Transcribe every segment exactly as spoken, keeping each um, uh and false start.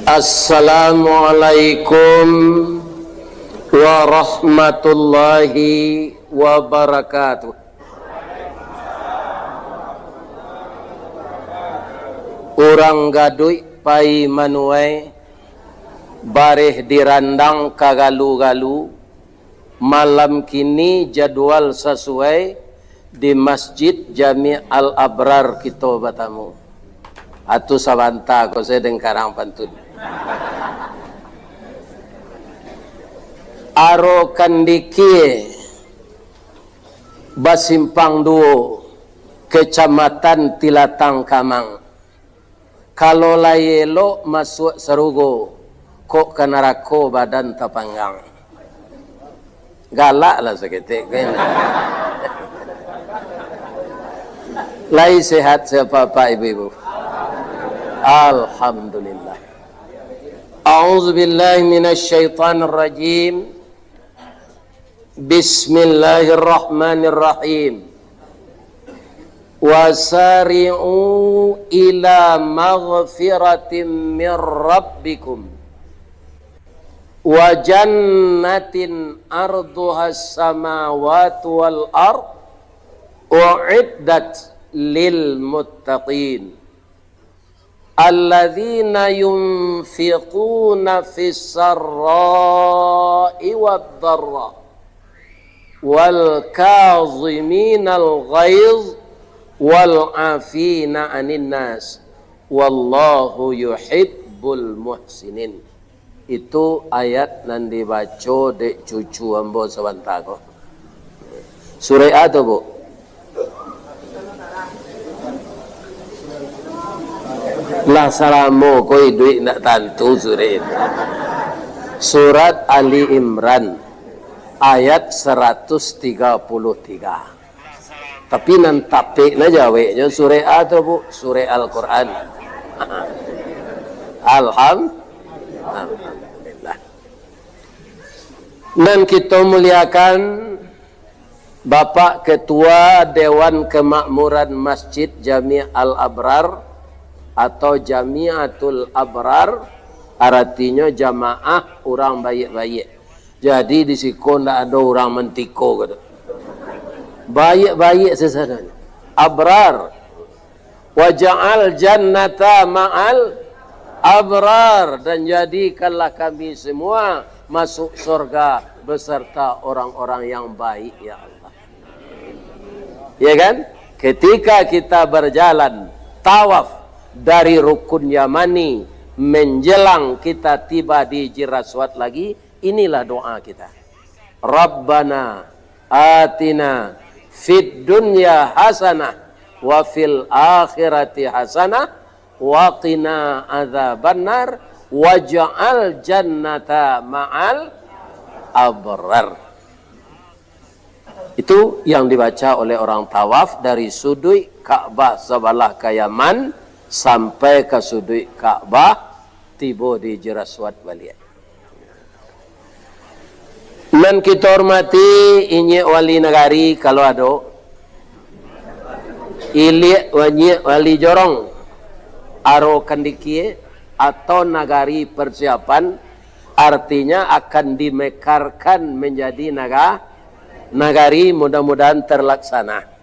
Assalamualaikum warahmatullahi wabarakatuh. Urang gaduik pai manuai, bareh di randang ka galu-galu, malam kini jadwal sasuai di Masjid Jami' Al-Abrar kito batamu. Atu sabanta ko sajo dangkarang pantun. Aro Kandikie, Basimpang Duo, Kecamatan Tilatang Kamang. Kalau lai elok masuak sarugo, kok ka narako badan tapanggang. Galaklah saketek, kan? Lai sehat sajo apak-apak, ibu-ibu? Alhamdulillah. A'udzubillahi minasyaitonirrajim. Bismillahirrahmanirrahim. Wasari'u ila maghfiratin mir rabbikum wa jannatin arduhas samawati wal ard u'iddat lil muttaqin. Alladzina yunfiquna fis sarra'i wad dharra, wal kaziminal ghaiz, wal afina anin nas, wallahu yuhibbul muhsinin. Itu ayat nan dibaco dek cucu ambo sabanta ko. Surek a tu, Bu? Lah salamo ko iduik ndak tantu surek itu. Surat Ali Imran, ayat saratus tiga puluh tiga. Tapi nan tapek na jaweknyo surek a tu, Bu? Surek Al-Quran. Alham-, Alhamdulillah. Nan kito muliakan, Bapak Ketua Dewan Kemakmuran Masjid Jami' Al-Abrar atau Jamiatul Abrar, aratinyo jamaah urang baiak-baiak. Jadi, di siko ndak ado urang mantiko, kato. Baiak-baiak sasadonyo. Abrar. Waj'al jannata ma'al abrar, dan jadikanlah kami semua masuk surga beserta orang-orang yang baik, ya Allah. Ya kan? Ketika kita berjalan tawaf dari Rukun Yamani menjelang kita tiba di Hajar Aswad lagi, inilah doa kita. Rabbana atina fid dunya hasanah wa fil akhirati hasanah wa qina adzabannar waj'al jannata ma'al abrar. Itu yang dibaca oleh orang tawaf dari suduik Ka'bah sabalah ka Yaman sampai ka suduik Ka'bah, tibo di Hajar Aswad baliak. Nan kito hormati, inyiak wali nagari, kalau ado, iliak wanyiak wali jorong, aro Kandikie, atau nagari persiapan, artinya akan dimekarkan menjadi naga-, nagari, mudah-mudahan terlaksana.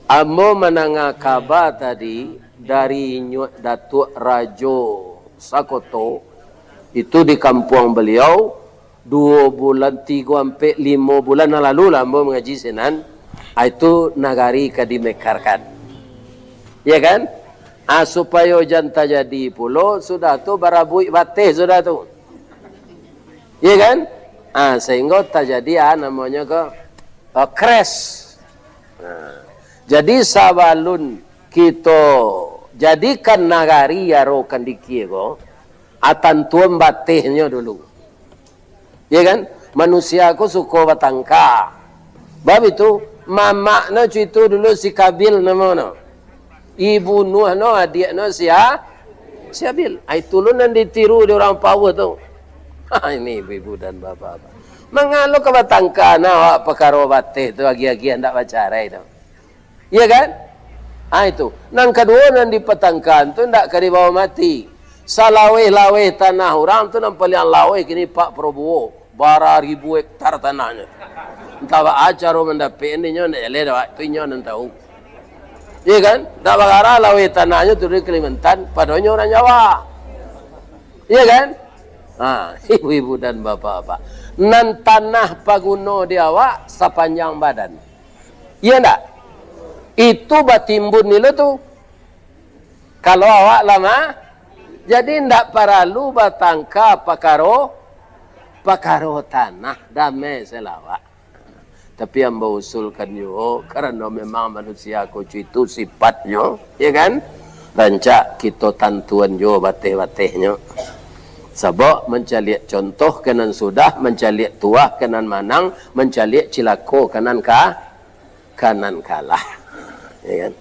Ambo mandanga kaba tadi dari Inyuak Datuak Rajo Sakoto, itu di kampuang baliau, duo bulan, tigo ampek limo bulan nan lalu lah ambo mangaji sinan, ah, itu nagari ka dimekarkan. Ya kan? Ah, supayo jan tajadi pulo, sudah tu barabuik bateh sudah tu. Ya kan? Ah, sehingga tajadi, ah, namonyo ko, ah, crash. Nah, jadi sabalun kito jadikan nagari aro Kandikie ko, ah, tantuan batehnyo dulu. Ya kan? Manusia ko suko batangka. Bab itu, mamaknyo cuito dulu si Kabil namonyo. Ibu Nuh no, adiak no si A-, si Abil. Ai, tu lo nan ditiru di urang pauh tu. Ha, ini ibu-ibu dan bapak-bapak. Mangalo ka batangka na awak pakaro bateh tu, agiah-agiah ndak bacarai tu. Iya kan? Ha, itu. Nan kaduo, nan dipatangkaan tu ndak ka dibawo mati. Salaweh-laweh tanah urang tu nan paliang laweh kini Pak Prabowo, bara ribu hektar tanahnyo. Antah baa caro mandapek inyo, ndak jaleh dek awak tu, inyo nan tahu. Iya kan? Ndak bagara laweh tanahnyo tu di Kalimantan, padahal inyo urang Jawa. Iya kan? Ha, ibu-ibu dan bapak-bapak. Nan tanah paguno di awak sapanjang badan. Iya ndak? Itu batimbun nilo tu. Kalau awak lah ma-, jadi ndak paralu batangka pakaro, pakaro tanah, damai se lah awak. Tapi ambo usulkan juo, karano memang manusia kucu itu sifatnyo, ya kan? Rancak kito tantuan juo bateh-batehnyo. Sabab mancaliak contoh ka nan sudah, mancaliak tuah ka nan manang, mancaliak cilako ka nan ka-, ka nan kalah. Ya kan?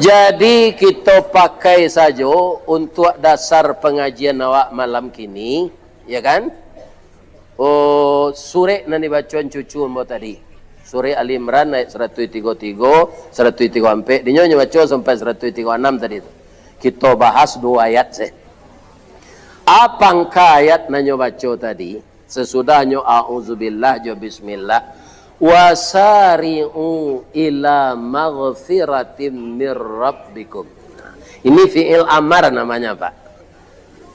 Jadi, kito pakai sajo untuak dasar pangajian awak malam kini, ya kan? Oh, surek nan dibacoan cucu ambo tadi. Surek Ali Imran ayat saratuih tigo tigo, saratuih tigo ampek. Dinyo nyo baco sampai saratuih tigo anam tadi tu. Kito bahas duo ayat se. Apo angka ayat nan nyo baco tadi? Sasudahnyo a'udzubillah jo bismillah, "Wasari'u ila maghfiratim mir rabbikum." Ini fi'il amar namanya, Pak.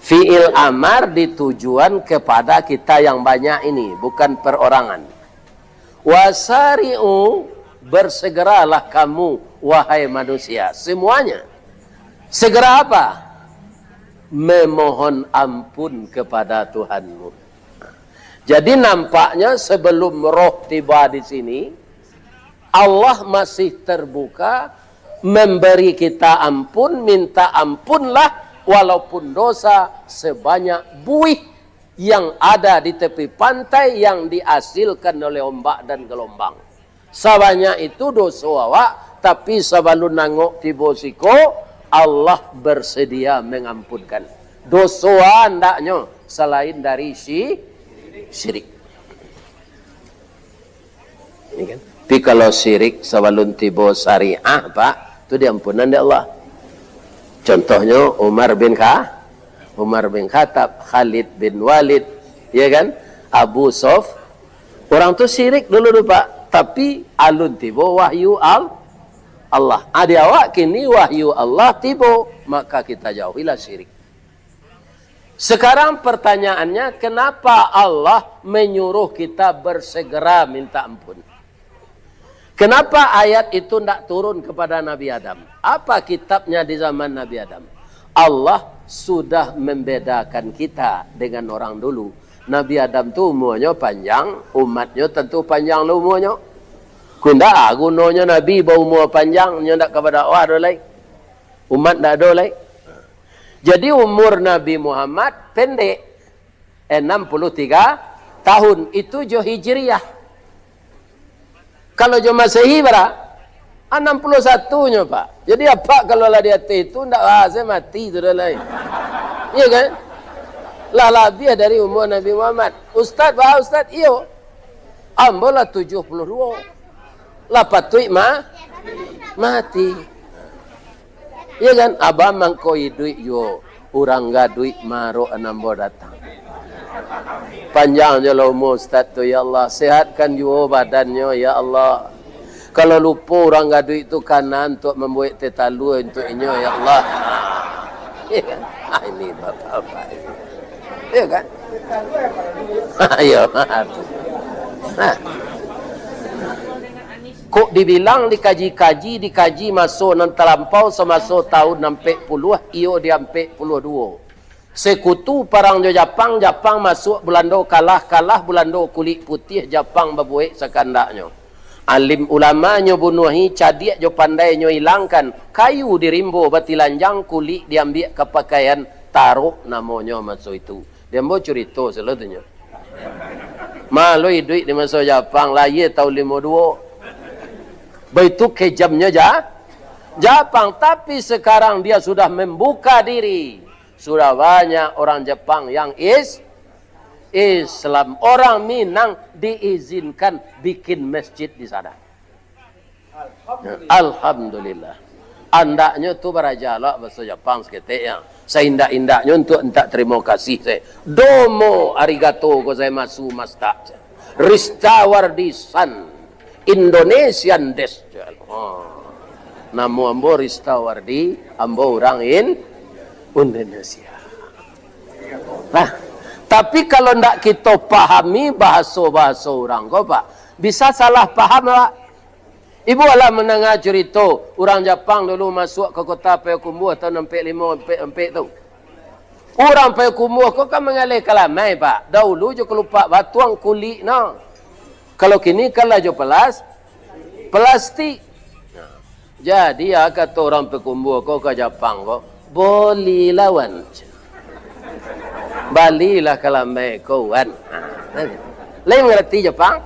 Fi'il amar ditujuan kepada kita yang banyak ini, bukan perorangan. "Wasari'u," bersegeralah kamu, wahai manusia, semuanya. Segera apa? Memohon ampun kepada Tuhanmu. Jadi, nampaknya sebelum roh tiba di sini, Allah masih terbuka memberi kita ampun, minta ampunlah, walaupun dosa sebanyak buih yang ada di tepi pantai yang dihasilkan oleh ombak dan gelombang. Sabanyak itu doso awak, tapi sabalun angok tibo siko, Allah bersedia mengampunkan. Doso andaknyo selain dari si-, syirik. Ya kan? Tapi kalau syirik sabalun tibo syariah, Pak, tu diampunan dek Allah. Contohnyo Umar bin Kha-, Umar bin Khattab, Khalid bin Walid, ya kan? Abu Sof, orang tu syirik dulu tu, Pak. Tapi alun tibo wahyu Al-, Allah. Adi awak kini wahyu Allah tibo, maka kita jauhilah syirik. Sekarang pertanyaannya, kenapa Allah menyuruh kita bersegera minta ampun? Kenapa ayat itu ndak turun kepada Nabi Adam? Apa kitabnya di zaman Nabi Adam? Allah sudah membedakan kita dengan orang dulu. Nabi Adam tu umuanyo panjang, umatnyo tentu panjang lah umuanyo. Ku indak ah gunonyo Nabi baumua panjang, nyo ndak ka badakwah doh lai. Umat ndak ado lai. Jadi, umur Nabi Muhammad pendek, enam puluh tiga tahun. Itu jo Hijriah. Kalau jo Masehi, bara? Anam puluah satu nyo, Pak. Jadi, apak kalau lah di ateh itu, ndak rasa mati tu dah lai. Iya kan? Lah labiah dari umur Nabi Muhammad. Ustaz, bah, Ustaz, iyo. Ambo lah tujuah puluah duo. Lah patuik ma-, mati. Iya kan? Abah mangko iduik juo. Urang gaduik marok nan ambo datang. Panjang jo lah umur Ustaz tu, ya Allah. Sehatkan juo badannyo, ya Allah. Kalau lupo urang gaduik tu, kana untuak mambuek teh talua untuak inyo, ya Allah. Iya kan? Ah, ini bapak-bapak ini. Iya kan? Ayo. Nah. Kok dibilang dikaji-kaji, dikaji maso nan talampau, samaso tahun ampek puluah, iyo di ampek puluah duo. Sekutu parang jo Japang, Japang masuak Bulando kalah, kalah Bulando kulik putiah, Japang babuek sakandaknyo. Alim ulamanyo bunuahi, cadiak jo pandainyo ilangkan, kayu di rimbo batilanjang, kulik diambiak ka pakaian, tarok namonyo maso itu. Di ambo curito selalu tu nyo. Malo iduik di maso Japang, lahia tahun limo duo. Baitu kejamnyo ja-, Japang. Tapi sekarang dia sudah membuka diri. Sudah banyak orang Japang yang is-, Islam. Orang Minang diizinkan bikin masjid di sana. Alhamdulillah. Andaknyo tu baraja lo baso Japang saketek, ya. Saindak-indaknyo untuak mintak tarimo kasih se. Domo arigato gozaimasu mashita. Ristawardi san. Indonesian desu. Oh. Namo ambo Ristawardi, ambo urang In-, Indonesia. Nah, tapi kalau ndak kito pahami bahaso-bahaso urang ko, Pak, bisa salah paham, Pak. Ibu alah mandanga curito, urang Japang dulu masuak ka kota Payakumbuah tahun ampek limo, ampek, ampek tu. Urang Payakumbuah ko kan mangaleh kalamai, Pak. Daulu jo kalupak batuang kulik no. Kalau kini kan lah jo pelas-, pelastik. Jadi, ah, kato urang Payakumbuah ko ka Japang ko, "Bolilah wan. Balilah kalamai ko wan." Lai mangarati Japang?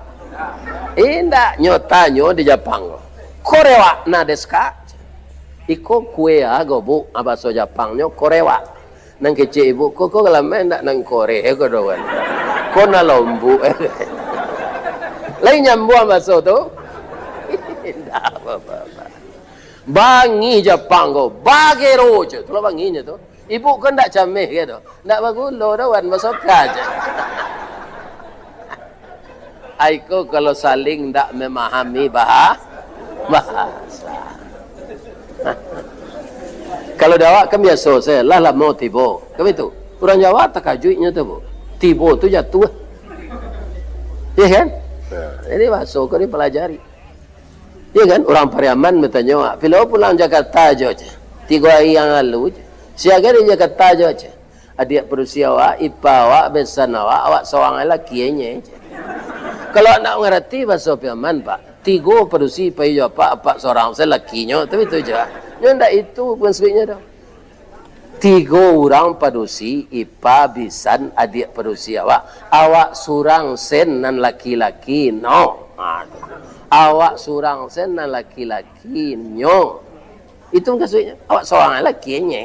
Indak, nyo tanyo di Japang ko, "Korewak na desu ka?" Iko kue ago, Bu, ah, baso Japangnyo korewak. Nan kecek ibu, "Ko, ko kalamai ndak nan koreh ko doh, wan? Ko nan lombuak." Lai nyambuang baso tu? Indak apa-apa. Bangih Japang ko, bagero je. Tulah bangihnyo tu. Ibu ko ndak cameh ke tu? Ndak bagulo doh, wan, basoka je. Ai ko kalau saling ndak memahami baha-, bahasa. Kalau di awak kan biaso se, lah lamo tibo. Kan itu. Urang Jawa takajuiknyo tu, Bu. Tibo tu jatuah. Iya kan? Nah, ini bahaso ko dipelajari. Iya kan? Urang Pariaman batanyo, "Pilo pulang Jakarta jo?" ceh. "Tigo ari yang lalu," ceh. "Sia ka di Jakarta jo?" ceh. "Adiak padusi awak, ipa awak, besan awak, awak sorang laki inyo," ceh. Kalau nak mangarati bahaso Piaman, Pak, tigo padusi pai jo apak, apak sorang se lakinyo, tapi tu je. Nyo ndak itu maksudnyo doh. Tigo urang padusi, ipa, bisan, adiak padusi awak, awak surang sen nan laki-laki, no. Ha, tu. Awak surang sen nan laki-laki, nyo. Itu mukasuiknyo. Awak sorang laki inyo.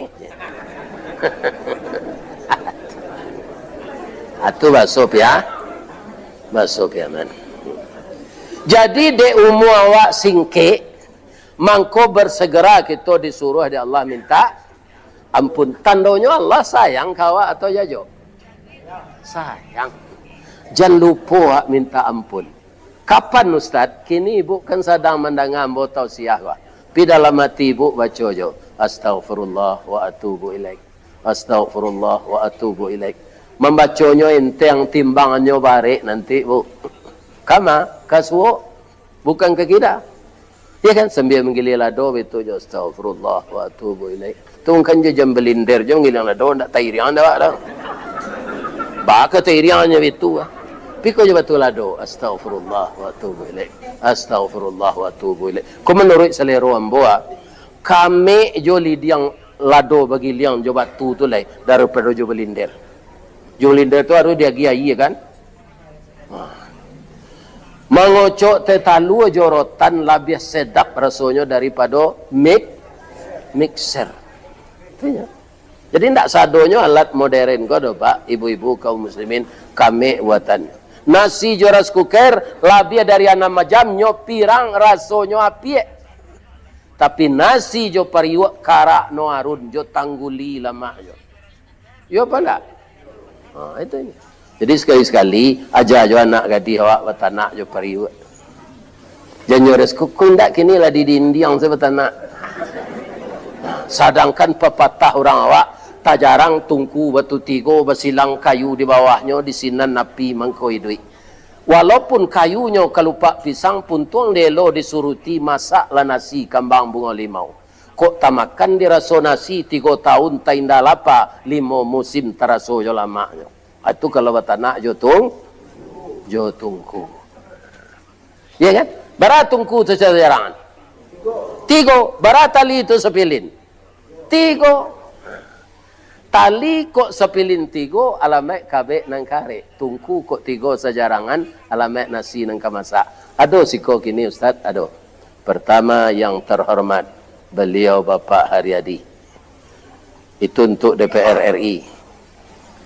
Atu baso Pia-, baso Piaman. Jadi, dek umua awak singkek, mangko bersegera kito disuruah dek Allah minta ampun. Tandonyo Allah sayang ka awak atau jajo? Sayang. Jan lupo awak minta ampun. Kapan, Ustaz? Kini ibu kan sadang mandanga ambo tausiah, wah. Pi dalam ati ibu baco jo, "Astaghfirullah wa atubu ilaik. Astaghfirullah wa atubu ilaik." Mambaconyo enteng, timbangannyo barek nanti, Bu. Kama, ka suok, bukan ka kida. Ya kan? Sambia manggilia lado, bitu jo, "Astaghfirullah wa atubu ilaik." Tu kan jo jam balinder jo manggiliang lado, ndak tairiang dek awak tu. Baka tairiangnyo bitu, ah. Piko jo batu lado, "Astaghfirullah wa atubu ilaik. Astaghfirullah wa atubu ilaik." Ko manuruik salero ambo, ah, kamek jo lidiang lado bagiliang jo batu tu lai daripado jo balinder. Jo balinder tu harus diagiah aia, kan? Nah. Mangocok teh talua jo rotan labiah sedap rasonyo daripado mik-, mixer. Itu nyo. Jadi, ndak sadonyo alat modern ko doh, Pak, ibu-ibu, kaum muslimin, kamek buatan. Nasi jo rice cooker labiah dari anam jam nyo pirang rasonyo apiak. Tapi, nasi jo pariuak karak no arun jo tangguli lamaknyo. Iyo apa ndak? Ha, itu. Jadi, sakali-sakali, aja jo anak gadih awak batanak jo pariuak. Jan nyo rice cooker, ndak, kini lah di dindiang se batanak. Sadangkan papatah urang awak, "Tajarang tungku batu tigo, basilang kayu di bawahnyo, di sinan api mangko iduik." Walaupun kayunyo kalupak pisang, puntuang dielo disuruti, masaklah nasi kambang bungo limau. Kok tamakan diraso nasi, tigo taun tainda lapa, limo musim taraso jo lamaknyo. Itu kalau batanak jo tung-, jo tungku. Ya kan? Bara tungku tu sajarangan? Tigo. Bara tali tu sapilin? Tigo. Tali kok sapilin tigo, alamaik kabek nan karek. Tungku kok tigo sajarangan, alamaik nasi nan ka masak. Ado siko kini, Ustaz? Ado. Pertama, yang terhormat beliau Bapak Haryadi. Itu untuk D P R R I.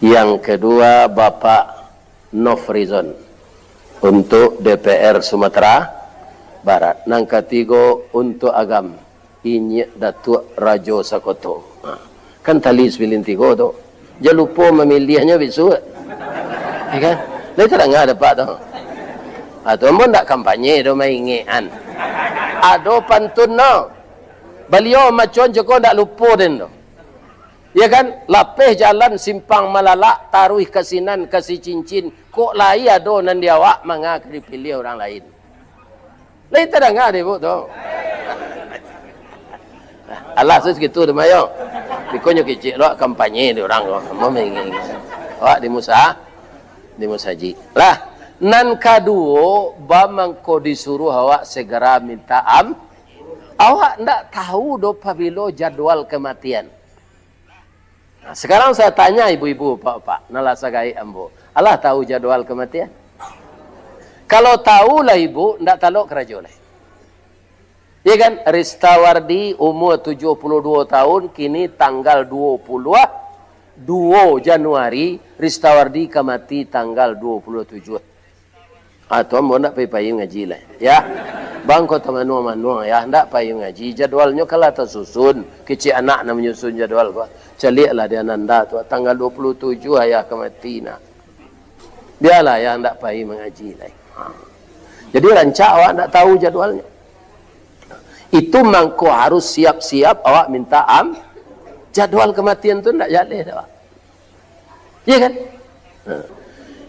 Yang kedua, Bapak Nofrizon untuk D P R Sumatera Barat. Nan katigo, untuk Agam. Inyiak Datuak Rajo Sakoto. Ha. Kan tali sapilin tigo tu. Jan lupo mamiliahnyo bisuak. Ya kan? Lai tadanga dek Apak tu. Ha, tu ambo ndak kampanye doh, maingekan. Ado pantun no. Baliau macuan cako ndak lupo den tu. Ya kan? Lapeh jalan Simpang Malalak, taruih ka sinan ka Sicincin. Kok lai ado nan di awak manga ka dipiliah urang lain. Lai tadanga dek Ibuk tu. Alah, sus gitu tu, Mayo. Bikonyo kicik lo kampanye di urang ko. Ambo maingekan. Awak di musa-, di musajik. Lah, nan kaduo, ba mangko disuruah awak segera minta am-, awak ndak tahu doh pabilo jadwal kematian. Nah, sekarang saya tanya ibu-ibu, bapak-bapak, nan lah sagaek ambo. Alah tahu jadwal kematian? Kalau tahu lah ibu, ndak talok karajo lai. Ya kan? Ristawardi umur tujuh puluh dua tahun, kini tanggal dua puluh dua Januari, Ristawardi ka mati tanggal dua puluh tujuh. Ah, tu ambo ndak pai-pai mangaji lai. Ya. Bang ko tamanuang-manuang, ya, ndak pai mangaji. Jadwalnyo kan lah tasusun. Kecek anak nan manyusun jadwal ko. Caliaklah di ananda tu, tanggal dua puluh tujuh ayah ka mati nak. Bialah ayah ndak pai mangaji lai. Ha. Jadi rancak awak ndak tahu jadwalnyo. Itu mangko harus siap-siap awak minta am-, jadwal kematian tu ndak jaleh dek awak. Iya kan? Nah.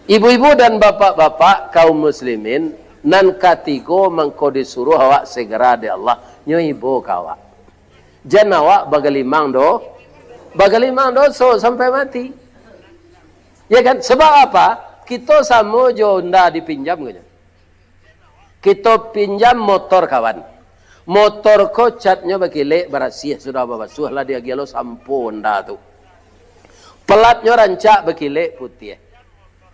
Ibu-ibu dan bapak-bapak kaum muslimin, nan katigo mangko disuruah awak segera dek Allah, nyo ibo ka awak. Jan awak bagalimang do-, bagalimang doso sampai mati. Ya kan? Sebab apa? Kito samo jo onda dipinjam, katanya. Kito pinjam motor kawan. Motor ko catnyo bakilek, barasiah, sudah babasuah, lah diagiah lo sampo onda tu. Pelatnyo rancak bakilek putiah.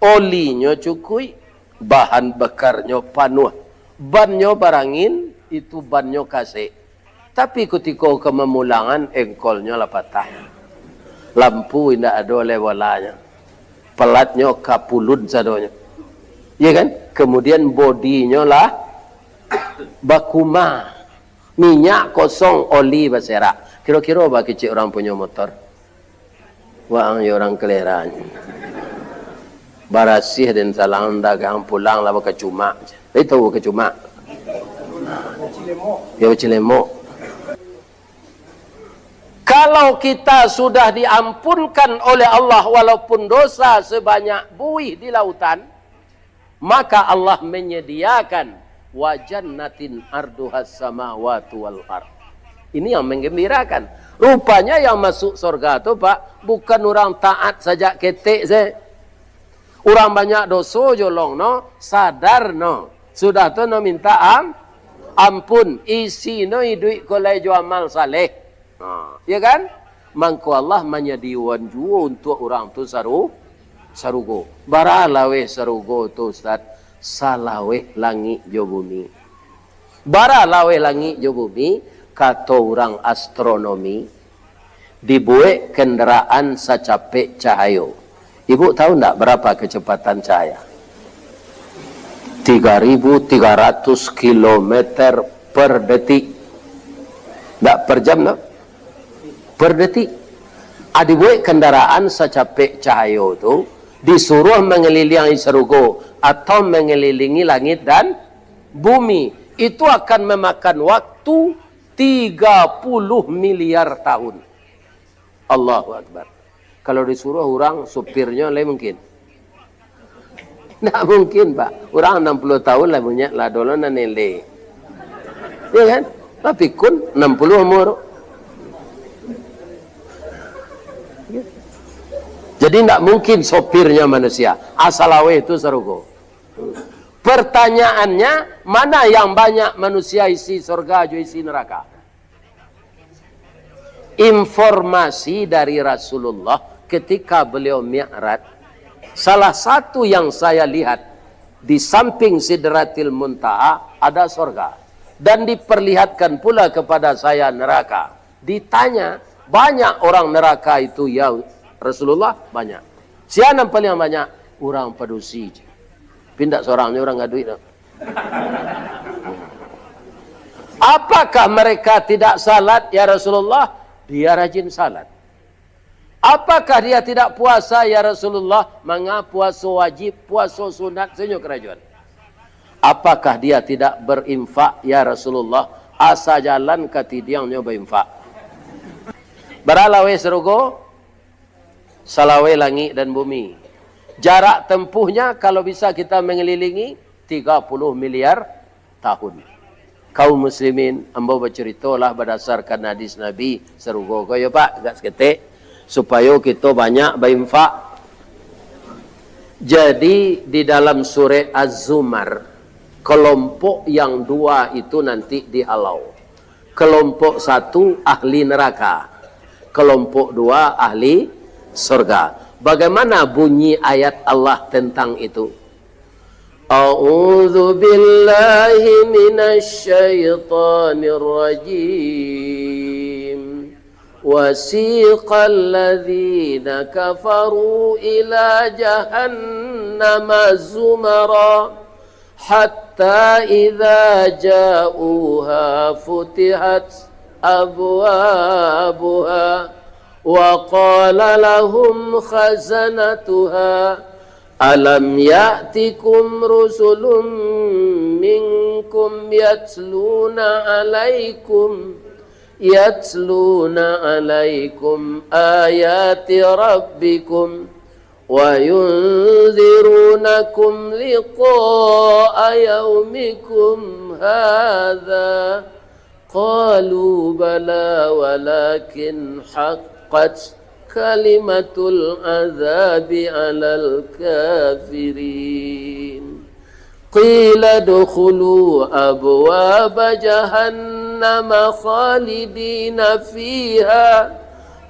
Olinyo cukuik, bahan bakarnyo panuah. Bannyo barangin, itu bannyo kasek. Tapi kutiko ka mamulangan, engkolnyo lah patah. Lampu indak ado lai bolanyo. Pelatnyo kapulun sadonyo. Iya kan? Kemudian bodinyo lah bakuma. Minyak kosong, oli baserak. Kiro-kiro ba kecek urang punyo motor? Waang yo urang kaleran. Barasiah den salang dagang pulang lah bakacumak. Lai tahu bakacumak? Yo bacilemok. Kalau kita sudah diampunkan oleh Allah walaupun dosa sebanyak buih di lautan, maka Allah menyediakan wa jannatin arduhas samawati wal ard. Ini yang menggembirakan. Rupanya yang masuk sorga tu, Pak, bukan urang taat sajak ketek se. Urang banyak doso jolong no, sadar no. Sudah tu no minta am-, ampun. Isi no iduik ko lai jo amal saleh. Ha, ya kan? Mangko Allah manyadiakan juo untuak urang tu saru-, sarugo. Bara laweh sarugo tu, Ustaz? Salaweh langik jo bumi. Bara laweh langik jo bumi, kato urang astronomi, dibuek kendaraan sacapek cahayo. Ibu tahu ndak berapa kecepatan cahaya? Tiga ribu tiga ratus kilometer per detik. Ndak per jam, no? Per detik. Ah, dibuek kendaraan sacapek cahayo tu, disuruh mengelilingi sarugo atau mengelilingi langit dan bumi. Itu akan memakan waktu tiga puluh miliar tahun. Allahu Akbar. Kalau disuruh urang, supirnyo lai mungkin? Ndak mungkin, Pak. Urang anam puluah tahun lah bunyak lah dolo nan eleh. Ya kan? Tapi kun anam puluah umur. Jadi ndak mungkin sopirnyo manusia. Asa laweh tu sarugo. Pertanyaannya, mana yang banyak manusia isi sorga jo isi neraka? Informasi dari Rasulullah ketika beliau Mi'raj, salah satu yang saya lihat di samping Sidratil Muntaha ada sorga. Dan diperlihatkan pula kepada saya neraka. Ditanya, "Banyak orang neraka itu, ya Rasulullah?" "Banyak." "Sia nan paling banyak?" "Urang padusi." Pindak sorang ni urang gaduik tu. Apakah mereka tidak salat, ya Rasulullah? Dia rajin salat. Apakah dia tidak puasa, ya Rasulullah? Manga puaso wajib, puaso sunat, sanyo karajoan. Apakah dia tidak berinfak, ya Rasulullah? Asa jalan ka tidiangnyo bainfak. Bara laweh sarugo? Salaweh langik dan bumi. Jarak tempuhnya, kalau bisa kita mengelilingi, tiga puluh miliar tahun. Kaum muslimin, ambo bacaritolah badasarkan hadis Nabi, sarugo ko yo, Pak, agak saketek, supayo kito banyak bainfak. Jadi, di dalam surat Az-Zumar, kelompok yang dua itu nanti dihalau. Kelompok satu ahli neraka, kelompok dua ahli surga. Bagaimana bunyi ayat Allah tentang itu? A'udzu billahi minasy syaithanir rajim. Wasiqal ladzina kafaru ila jahannama zumara, hatta idza ja'uha futihat abwabuha, wa qala lahum khazanatuha, alam ya'tikum rusulun minkum yatluna alaikum, yatluna alaikum ayati rabbikum, wa yunzirunakum liqa'a yaumikum hadza, qalu bala walakin haqqat kalimatul azabi alal kafirin. Qila dukhulu abwaba jahannama khalidina fiha,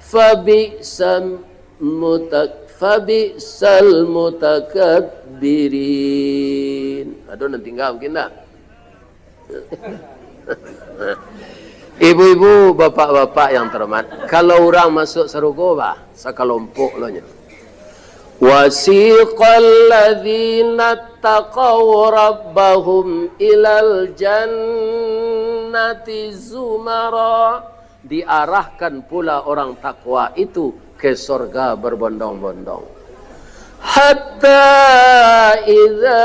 fabi'sal mutak-, fabi'sal mutakabbirin. Ado nan tingga mungkin dah. Ibu-ibu, bapak-bapak yang terhormat, kalau urang masuk sarugo, bah, sakalompok lo nyo. Wasiqal ladzina taqaw rabbahum ilal jannati zumara. Diarahkan pula orang takwa itu ke sorga berbondong-bondong. Hatta idza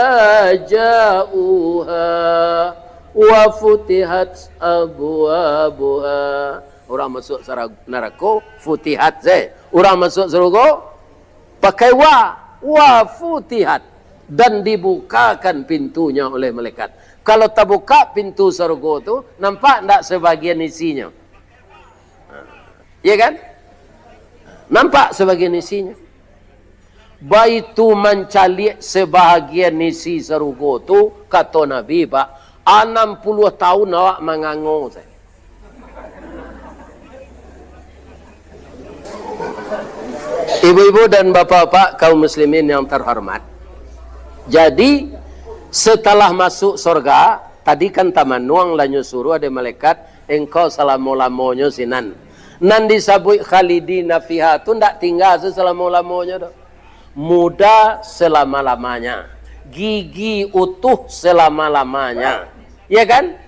ja'uha wa futihat abwabuha. Urang masuk sara-, narako, futihat se. Urang masuk sarugo, pakai wa, wa futihat, dan dibukakan pintunya oleh malaikat. Kalau tabuka pintu sarugo tu, nampak ndak sebagian isinyo? Ya kan? Nampak sebagian isinyo. Baitu mancaliak sebahagian isi sarugo tu, kato Nabi, Pak, anam puluah tahun awak mangango sajo. Ibu-ibu dan bapak-bapak, kaum muslimin yang terhormat. Jadi, setelah masuk sorga, tadi kan tamanuang lah nyo suruh dek malaikat, engkau salamo-lamonyo sinan. Nan disabuik khalidina fiha tu ndak tingga se salamo-lamonyo doh. Muda selama-lamanya, gigi utuh selama-lamanya. Ya kan?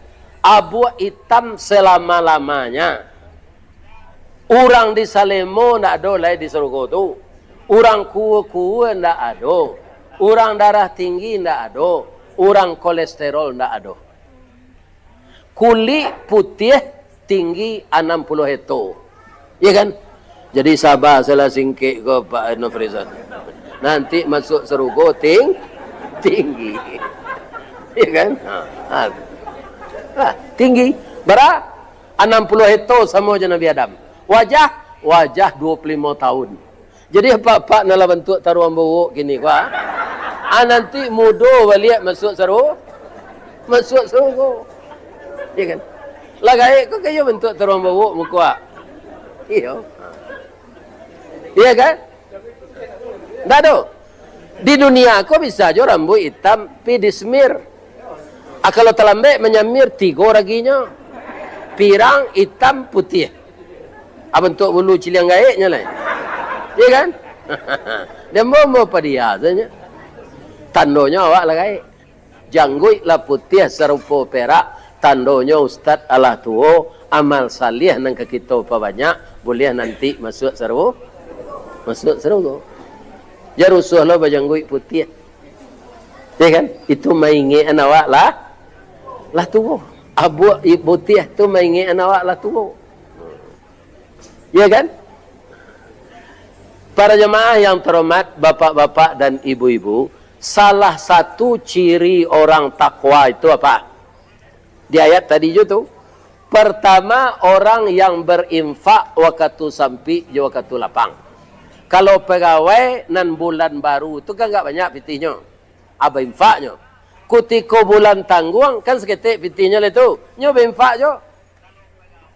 Abuak itam selama-lamanya. Urang di Salemo ndak ado lai di sarugo tu. Urang kua-kua ndak ado. Urang darah tinggi ndak ado. Urang kolesterol ndak ado. Kulik putiah tinggi anam puluah heto. Ya kan? Jadi saba salah singkek ko, Pak Nofrizan. Nanti masuk sarugo ting-, tinggi. Ya kan? Ha, ha. Ha, tinggi. Bara? Anam puluah heto samo jo Nabi Adam. Wajah, wajah duo puluah limo tahun. Jadi, apak-apak nan lah bantuak taruang bawok kini ko, ah, nanti mudo baliak masuak saru-, masuak sarugo. Iya kan? Lah gaek ko kayo bantuak taruang bawok muko, ah. Iyo. Iya kan? Ndak ado. Di dunia ko bisa jo rambuik itam, pi di semir. Ah, kalau talambek manyamir, tigo raginyo. Pirang, itam, putiah. Ah, bantuak bulu ciliang gaeknyo lai. Iya kan? Di ambo-ambo padia sajo. Tandonyo awak lah gaek. Jangguik lah putiah sarupo perak, Tandonyo ustad alah tuo, amal saliah nan ka kito pabanyak, buliah nanti masuak saru-, masuak sarugo. Jan rusuah lo bajangguik putiah. Ya kan? Itu maingekan awak lah, lah tuo. Abuak i-, putiah tu maingekan awak lah tuo. Ya kan? Para jemaah yang terhormat, bapak-bapak dan ibu-ibu, salah satu ciri orang takwa itu apa? Di ayat tadi jo tu. Pertama, orang yang berinfak wakatu sampik jo wakatu lapang. Kalau pegawai nan bulan baru tu kan agak banyak pitihnyo, ah, bainfaknyo. Kutiko bulan tangguang, kan saketek pitihnyo lai tu, nyo bainfak jo.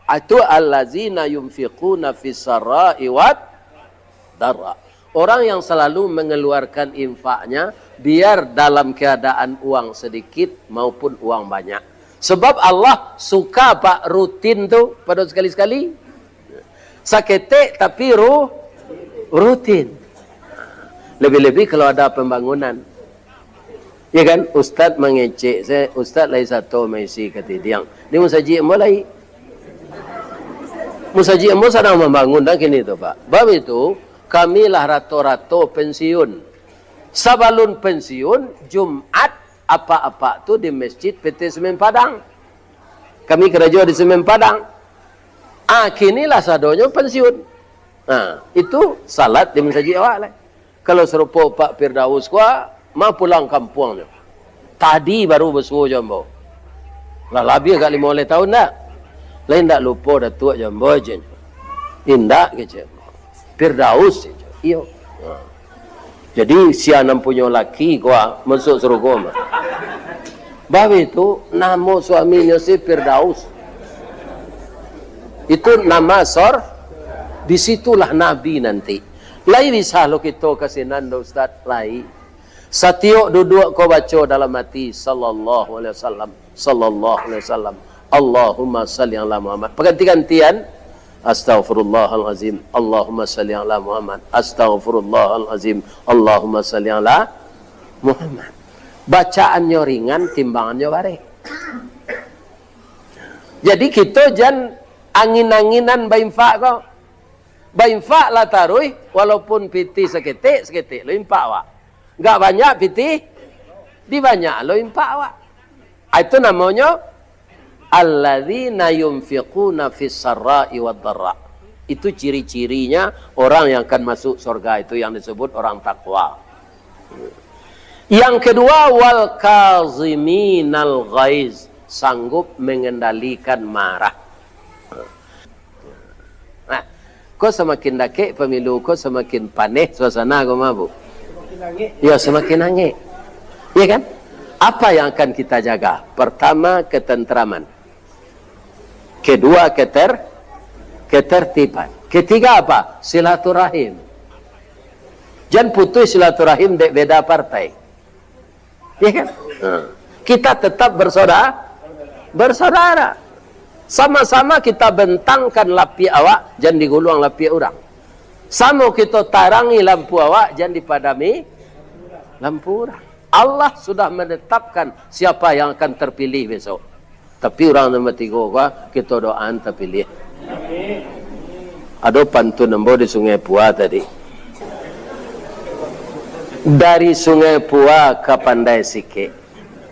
Ah, itu allazina yunfiquna fis sarra'i wad darra. Orang yang selalu mengeluarkan infaknya, biar dalam keadaan uang sedikit maupun uang banyak. Sebab Allah suka, Pak, rutin tu, pado sakali-sakali. Saketek tapi ru-, rutin. Lebih-lebih kalau ada pembangunan. Ya kan? Ustaz mangecek, saya, ustaz lai sato maisi katidiang. Di musajik ambo lai. Musajik ambo sadang mambangun dah kini tu, Pak. Bab itu, kami lah rato-rato pensiun. Sabalun pensiun, Jumat apak-apak tu di Masjid P T Semen Padang. Kami karajo di Semen Padang. Ah, kini lah sadonyo pensiun. Nah, itu salat di masajik awak lai. Kalau sarupo Pak Firdaus ko, ma pulang kampuangnyo. Tadi baru basuo jo ambo. Lah labiah agak limo baleh taun dah. Lai indak lupo Datuak jo ambo, jen. Indak, kecek. Firdaus, kecek. Iyo. Ha. Jadi, sia nan punyo laki ko, masuak sarugo mah. Bab itu, namo suaminyo si Firdaus. Itu nama sor-, di situlah Nabi nanti. Lai bisa lo kito ka sinan do, Ustaz? Lai. Satiok duduak ko baco dalam ati, sallallahu alaihi wasallam, sallallahu alaihi wasallam, Allahumma salli ala Muhammad. Paganti-gantian, astaghfirullahalazim, Allahumma salli ala Muhammad, astaghfirullahalazim, Allahumma salli ala Muhammad. Bacaannyo ringan, timbangannyo barek. Jadi kito jan angin-anginan bainfak ko. Bainfak lah taruih, walaupun pitih saketek, saketek lo infak awak. Gak banyak pitih, dibanyak lo infak awak. Ah, itu namonyo alladzina yunfiquna fis sarra'i wad dharra. Itu ciri-cirinya orang yang akan masuk surga itu yang disebut orang takwa. Yang kedua, wal kaziminal ghaiz, sanggup mengendalikan marah. Nah, ko samakin dakek pamilu ko, samakin paneh suasana ko, mah, Bu? Ya, semakin angek. Ya kan? Apa yang akan kita jaga? Pertama, ketentraman. Kedua, keter-, ketertiban. Ketiga apa? Silaturahim. Jan putus silaturahim dek beda partai. Ya kan? Ha. Kita tetap bersaudara, bersaudara. Sama-sama kita bentangkan lapiak awak, jan diguluang lapiak urang. Samo kita tarangi lampu awak, jan dipadami lampu urang. Allah sudah menetapkan siapa yang akan terpilih besok. Tapi urang nomor tigo ko, kita doaan tapilih. Ado pantun ambo di Sungai Pua tadi. Dari Sungai Pua ka Pandai Sikek,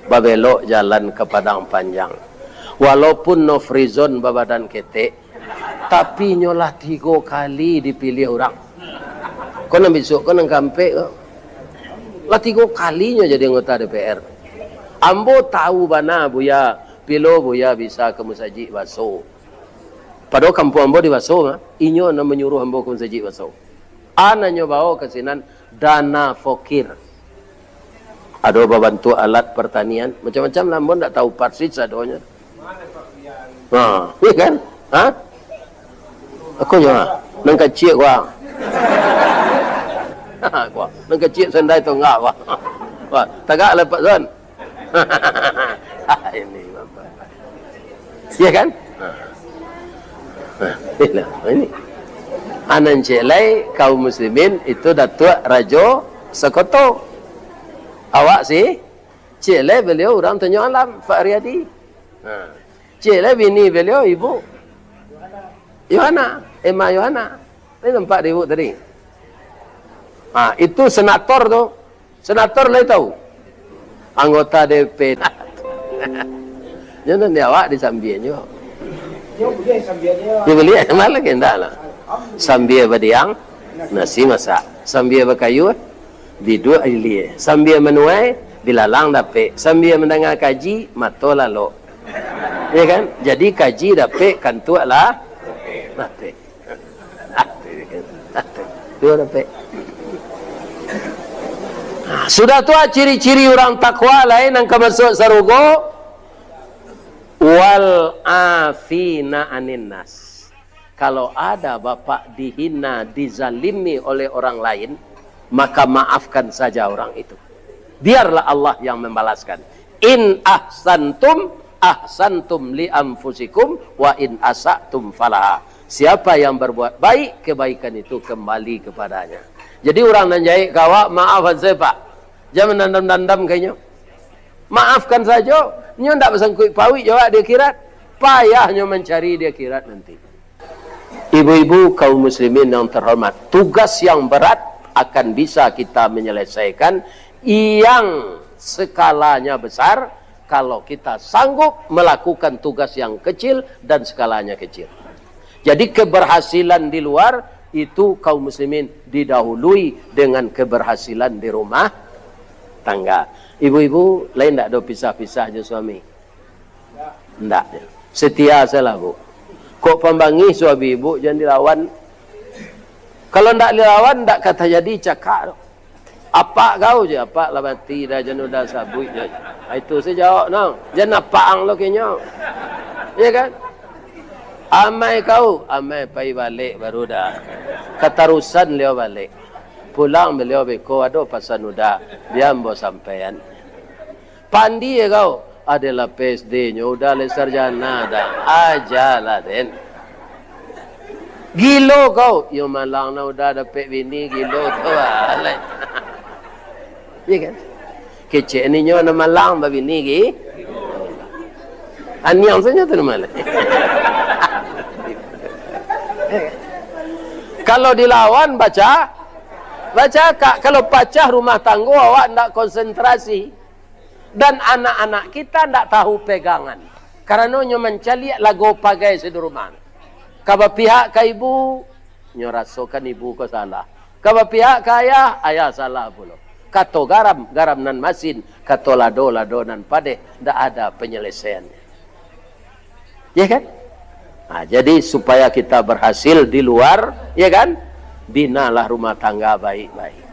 babelok jalan ka Padang Panjang. Walaupun no frizon babadan ketek, tapi nyo lah tigo kali dipilih urang. Ko nan bisuak, ko nan kaampek ko. Lah tigo kalinyo jadi anggota D P R. Ambo tahu bana Buya, pilo Buya bisa ka musajik baso. Padahal kampuang ambo di Baso mah, inyo nan manyuruh ambo ka musajik Baso. Anaknyo bawa ka sinan dana fokir. Ado babantuak alat partanian, macam-macam lah, ambo ndak tahu parsis sadonyo. Ha, iya kan? Ha? Aku nyo, ha? Nan kaciak ko, ha? Ko, nan kaciak sandai tonggak ko. Wah, tagak lah, Pak Zon. Ini, Bapak. Iya kan? Nah, ini. Anan ciek lai kaum muslimin itu Datuak Rajo Sakoto. Awak si ciek lai beliau urang Tanjuang Alam, Pak Riyadi. Nah, Cek lah bini beliau, ibu. Yohana, Emma Yohana. Tadi nampak di ibu tadi. Ah, itu senator tu. Senator lai tahu. Anggota D P. Jangan di awak disambianyo. Dia boleh, malah ke ndak lah. Sambia badiang, nasi masak. Sambia bakayuah, biduak ilia. Sambia manuai, bilalang dapek. Sambia mandanga kaji, mato lalok. Ya kan? Jadi kaji dapek, kantuak lah dapek. Dua dapek. Sudah tu, ciri-ciri urang takwa lain nan ka masuak sarugo, wal afina anin nas. Kalau ada bapak dihina, dizalimi oleh orang lain, maka maafkan saja orang itu. Biarlah Allah yang membalaskan. In ahsantum, ahsantum li anfusikum, wa in asatum falaha. Siapa yang berbuat baik, kebaikan itu kembali kepadanya. Jadi, urang nan jahek ka awak, maafkan saja, Pak. Jangan mandandam-dandam ka inyo. Maafkan sajo. Nyo ndak basangkuik pauik jo awak di akhirat. Payah nyo mancari di akhirat nanti. Ibu-ibu kaum muslimin yang terhormat, tugas yang berat akan bisa kita menyelesaikan, yang skalanya besar, kalau kita sanggup melakukan tugas yang kecil dan skalanya kecil. Jadi, keberhasilan di luar itu, kaum muslimin, didahului dengan keberhasilan di rumah tangga. Ibu-ibu, lain ndak ado pisah-pisah jo suami? Ndak. Setia salah, Bu. Kok pambangih suami ibu, jan dilawan. Kalau ndak dilawan, ndak ka tajadi cakak tu. Apak kau je, apak lah mati dah, jan udah sabuik je. Ah, itu sajo jawab no. Jan apak ang lo kenyo. Ya kan? Amai kau, amai pai balek baru dah. Katarusan liau balek. Pulang beliau beko, ado pasan udah. Bia ambo sampaian. Pandi kau, ado lah P S D-nyo, udah lah sarjana dah. Ajalah, den. Gilo kau, iyo malang nah udah dapek bini, gilo tu lah. Iya kan? Kecek ninyo anak malang babini gi. Aniang sajo tu nama lai. Kalau dilawan baca, baca kak. Kalau pacah rumah tanggo, awak ndak konsentrasi. Dan anak-anak kita ndak tahu pegangan. Karano nyo mancaliak lago pagai sadurumah. Ka bapihak ka ibu, nyo rasokan ibu ko salah. Ka bapihak ka ayah, ayah salah pulo. Kato garam, garam nan masin. Kato lado, lado nan padeh. Ndak ada penyelesaiannyo. Ya kan? Nah, jadi supaya kita berhasil di luar, ya kan? Binalah rumah tangga baik-baik.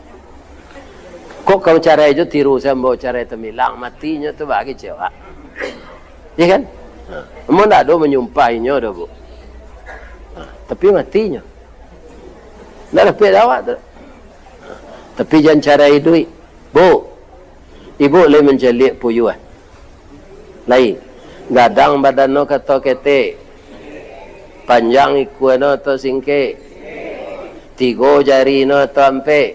Kok kau carai jo tiru sambo carai tamilang, matinyo tu bagi cewek. Ya kan? Nah, ambo ndak ado manyumpah inyo doh, Bu. Nah, tapi matinyo. Ndak dapek dek awak tu. Nah, tapi jan carai iduik. Bu, ibu lai mancaliak puyuah. Lai, gadang badan no kato ketek, panjang ikua no atau singkek, tigo jari no atau ampek?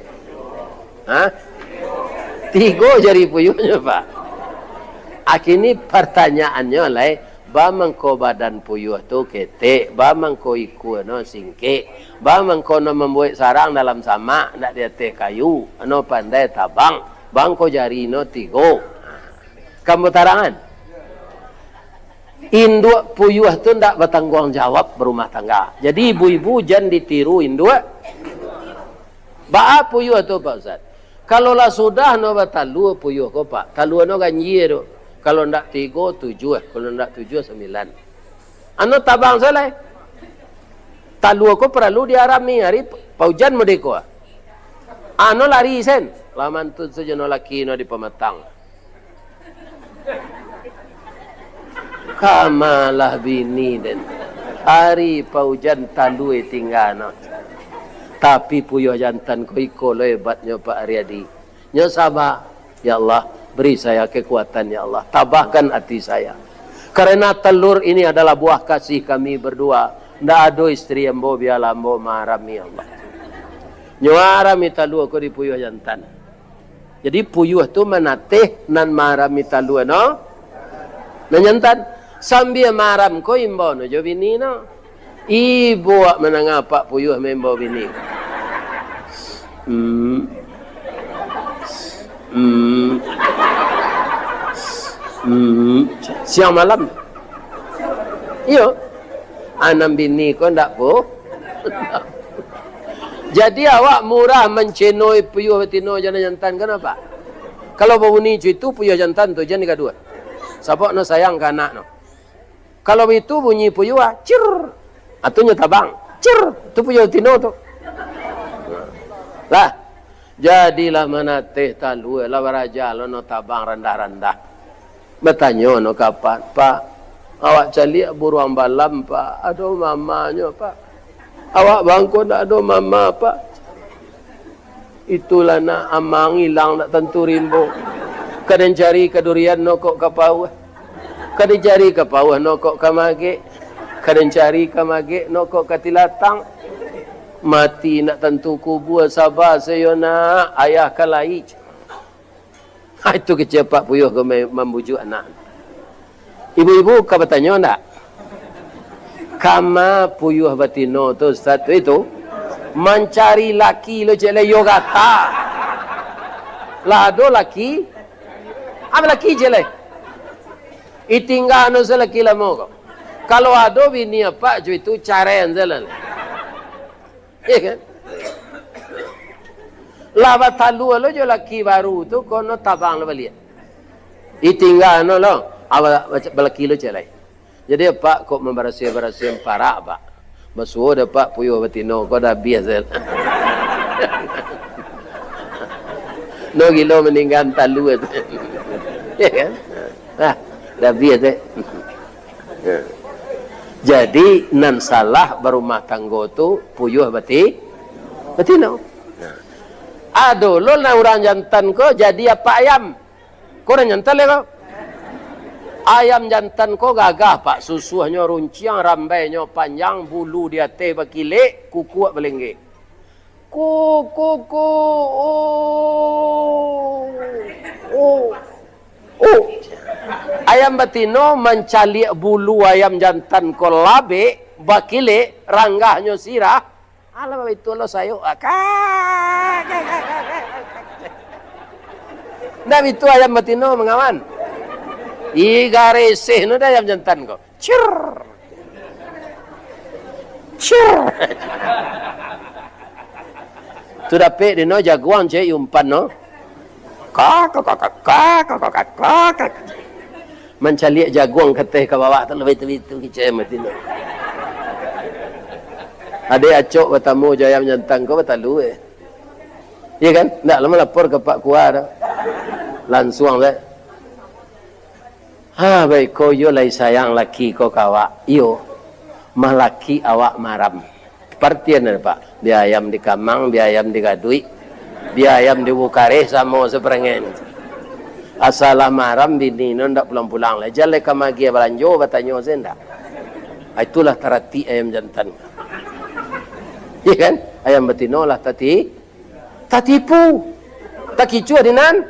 Ha? Tigo jari puyuahnyo, Pak. Akini partanyaannyo lai, ba mangko badan puyuah tu ketek, ba mangko ikua no singkek, ba mangko no mambuek sarang dalam samak, ndak di ateh kayu, no pandai tabang, ba mangko jari no tigo. Kan batarangan? Induak puyuah tu ndak batangguang jawab barumah tangga. Jadi, ibu-ibu jan ditiru induak. Baa puyuah tu, Pak Ustaz? Kalau lah sudah no batalua puyuah ko, Pak, talua no ganjia tu. Kalau ndak tigo, tujuah. Kalau ndak tujuah, sambilan. Ano tabang salah. Talua ko paralu diarami, ari paujan mode ko. Ano lari sen. Lah mantun sajo no laki no di pamatang. Kamalah bini den. Ari paujan talua tingga no. Tapi puyuah jantan ko iko lo hebatnyo, Pak Ariadi. Nyo saba. Ya Allah, beri saya kekuatan, ya Allah. Tabahkan hati saya. Karena telur ini adalah buah kasih kami berdua. Ndak ado istri ambo, biarlah ambo maharami, ya Allah. Nyo harami talua ko di puyuah jantan. Jadi, puyuah tu manateh nan maharami talua no, nan jantan. Sambia maram ko imbau no jo bini no. Ibo awak mandanga apak puyuah maimbau bini. Hmm. Hmm. Hmm. Siang malam. Iyo. Anam bini ko ndak pu-, Jadi awak murah mancenoi puyuah batino jo nan jantan, kanapa? Kalau babunyi co itu, puyuah jantan tu jan digaduah. Sabab no sayang ka anak no. Kalau baitu bunyi puyuah, cir. Atunyo tabang, cir. Tu puyuah batino tu. Lah, jadilah manateh talua, lah baraja lo no tabang randah-randah. Batanyo no ka apak, "Pak, awak caliak buruang balam, Pak. Ado mamanyo, Pak. Awak bangko ndak ado mama, Pak." Itulah nak amang ilang ndak tantu rimbo. Ka den cari ka durian no kok ka pauah. Ka den cari ka pauah no kok ka magek. Ka den cari ka magek no kok ka tilatang. Mati ndak tantu kubua, saba sajo nak, ayah ka lai. Ha, itu kecek apak puyuah ko ma-, mambujuak anak. Ibu-ibu ka batanyo ndak? Kama puyuah batino tu, Ustaz, tu itu? Mancari laki lo cek lai, yo gata. Lah ado laki? Apo laki cek lai? Itingga no se laki lamo ko. Kalau ado bini apak co itu, carai an se lah. Iya kan? Lah batalua lo jo laki baru tu, kono tabang lo baliak. Itingga no lo, awak balaki lo cek lai. Jadi apak kok mambarasiah-barasiah parak, Pak. Basuo dek apak puyuah batino ko dah abiah se. No gilo maningga talua tu. Iya kan? Nah, dah abiah se. Ya. Jadi, nan salah barumah tanggo tu puyuah bati-, batino. Nah. Ado lo nan urang jantan ko jadi apak ayam. Ko urang jantan lai ko. Ayam jantan ko gagah, Pak. Susuahnyo runciang, rambainyo panjang, bulu di ateh bakilek, kukuak balenggek. Ku, ku, ku, oh, oh, oh. Ayam batino mancaliak bulu ayam jantan ko labek, bakilek, ranggahnyo sirah. Alah, itu lo sayok. Ah, ka, ka, ka. Ndak bitu ayam batino mangawan. Ih, gareseh no dah ayam jantan ko. Cir. Cir. Tu dapek di no jaguang cek umpan no. Ka, ka, ka, ka, ka. Mancaliak jaguang ka ateh ka bawah tu, lah bitu-bitu kicek mati no. Ade acok batamu jo ayam jantan ko batalua, eh. Iya kan? Ndak lah malapor ka Pak Kua doh. Lansuang se. Ha, baik ko, iyo lai sayang laki ko ka awak. Iyo, malaki awak maram. Partian ado, Pak. Bia ayam di kamang, bia ayam di gaduik, bia ayam di bukareh, samo saparangai. Asal lah maram, bini no ndak pulang-pulang lai. Jan lai ka magiah balanjo, batanyo se ndak. Ah, itulah taratik ayam jantan. Iya kan? Ayam batino lah tati-, tatipu. Takicuah di nan,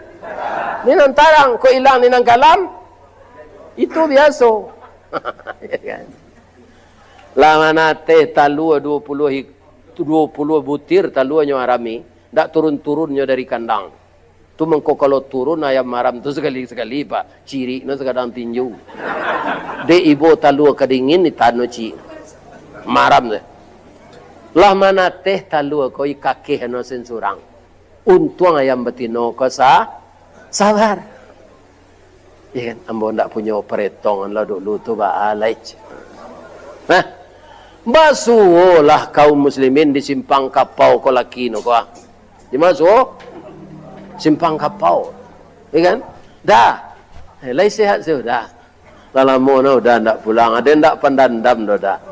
di nan tarang, kok ilang di nan kalam. Itu biaso. Ya kan? Lah manateh talua duo puluah ik-, duo puluah butir taluanyo arami, ndak turun-turunnyo dari kandang. Tu mangko kalau turun ayam maram tu sakali-sakali, Pak, cirik no sakadang tinju. Dek ibo talua ka dingin, itan no cirik. Maram tu. Lah manateh talua ko ikakeh no sen surang. Untuang ayam batino ko sa-, sabar. Iya kan, ambo ndak punyo paretongan lah dulu tu, baa lai. Nah, basuolah kaum muslimin di Simpang Kapau ko laki no ko, ah. Di ma suo? Simpang Kapau. Iya kan? Dah. Eh, lai sehat sudah. Lah lamo no Uda ndak pulang, ade ndak pandandam doh, Da.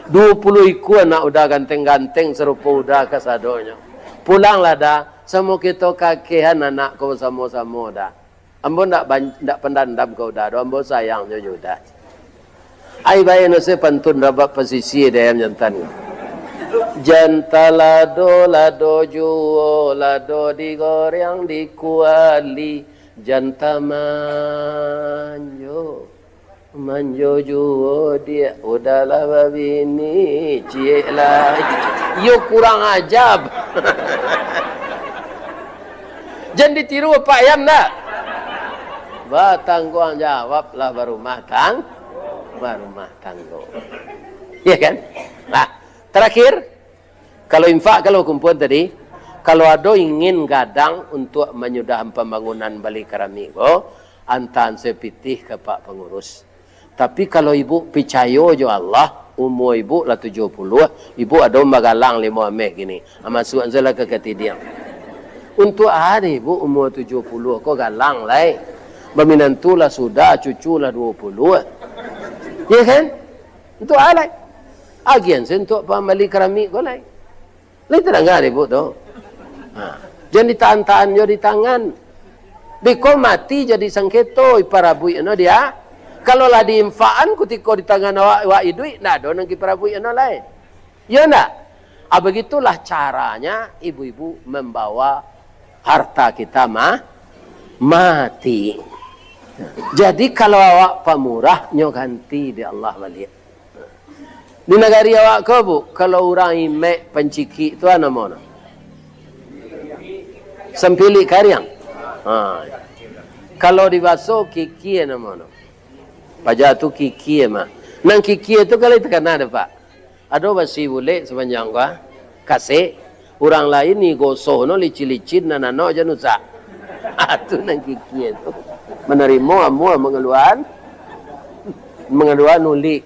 Duo puluah ikua anak Uda ganteng-ganteng sarupo Uda kasadonyo. Pulanglah, Da, samo kito kakehan anak ko basamo-samo, Da. Ambo ndak ban-, ndak pandandam ka Uda doh, ambo sayang jo Uda. Ai, bae no se pantun rabab pasisia di ayam jantan. Jan talado, lado juo, lado digoreng di kuali, jan tamanjo. Manjo juo diak, udahlah babini, ciek lah. Iyo kurang aja. Jan ditiru Pak Yan dak? Batangguang jawablah barumah tang-, barumah tanggo. Ya kan? Nah, terakhir, kalau infak, kalau kumpul tadi, kalau ado ingin gadang untuk manyudahan pambangunan balai karamik ko, antaan se pitih ka Pak Pangurus. Tapi kalau ibu picayo jo Allah, umua ibu lah tujuah puluah, ibu ado bagalang limo ameh kini. Ah, masuak se lah ka katidiang. Untuak a deh ibu umua tujuah puluah ko galang lai. Baminantu lah sudah, cucu lah duo puluah. Ya kan? Untuak a lai. Agian se untuak pambali karamik ko lai. Lai tadanga dek ibu tu? Ha. Jan ditahan-tahan jo di tangan. Biko mati jadi sangketo, iparabuik no dia. Kalau lah diinfakan kutiko di tangan awak, awak iduik, ndak ado nan kiparabuik no lai. Yo ndak? Ah, begitulah caranya ibu-ibu membawa harta kita ma-, mati. Jadi kalau awak pamurah, nyo ganti dek Allah baliak. Di nagari awak ko, Bu, kalau urang imek pancikik tu, a namo no? Sampilik kariang. Ha. Kalau di baso, kikie namo no. Paja tu kikie mah. Nan kikie tu kalau takana dek Pak. Ado basi bulek sapanjang ko, a, kasek. Urang lain ni gosoh no licin-licin, nan ano jan rusak. Ah, tu nan kikie tu. Manarimo amuah mangaluan, mangaluan ulik.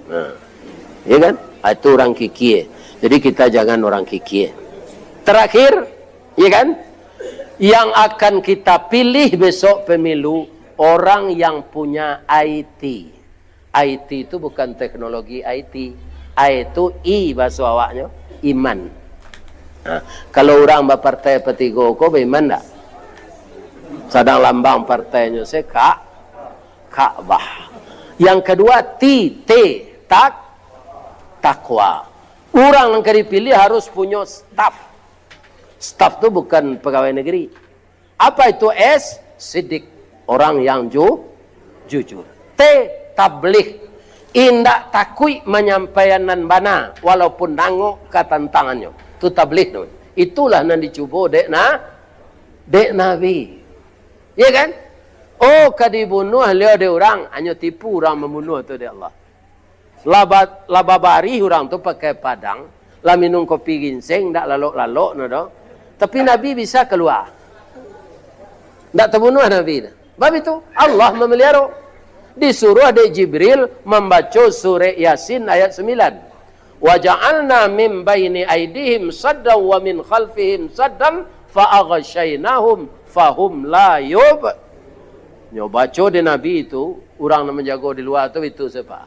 Nah, ya kan? Ah, itu urang kikie. Jadi kita jangan orang kikie. Terakhir, ya kan? Yang akan kita pilih besok pemilu, orang yang punya I T. I T itu bukan teknologi I T. I itu I bahaso awaknyo, iman. Nah, kalau urang bapartai patigo ko baiman ndak? Sadang lambang partainyo se Ka-, Ka'bah. Yang kedua, T, T, tak-, takwa. Urang nan ka dipilih harus punyo staff. Staff tu bukan pegawai negeri. Apa itu S? Sidik, orang yang ju-, jujur. T, tabligh, indak takuik manyampaian nan bana, walaupun nangok katantangannyo. Tu tabligh tu. Itulah nan dicubo dek na-, dek Nabi. Ya kan? Oh, ka dibunuah liau dek urang, hanyo tipu urang mambunuah tu dek Allah. Lah ba-, lah babarih urang tu pakai padang, lah minum kopi ginseng, ndak lalok-lalok no doh. Tapi Nabi bisa kalua. Ndak tabunuah Nabi tu. Bab itu, Allah mamaliharo. Disuruah dek Jibril mambaco surek Yasin ayat sambilan. "Wa ja'alna min baini aidihim saddan wa min khalfihim saddan fa aghsyainahum fahum la yub." Nyo baco dek Nabi tu, urang nan manjago di lua tu itu sia?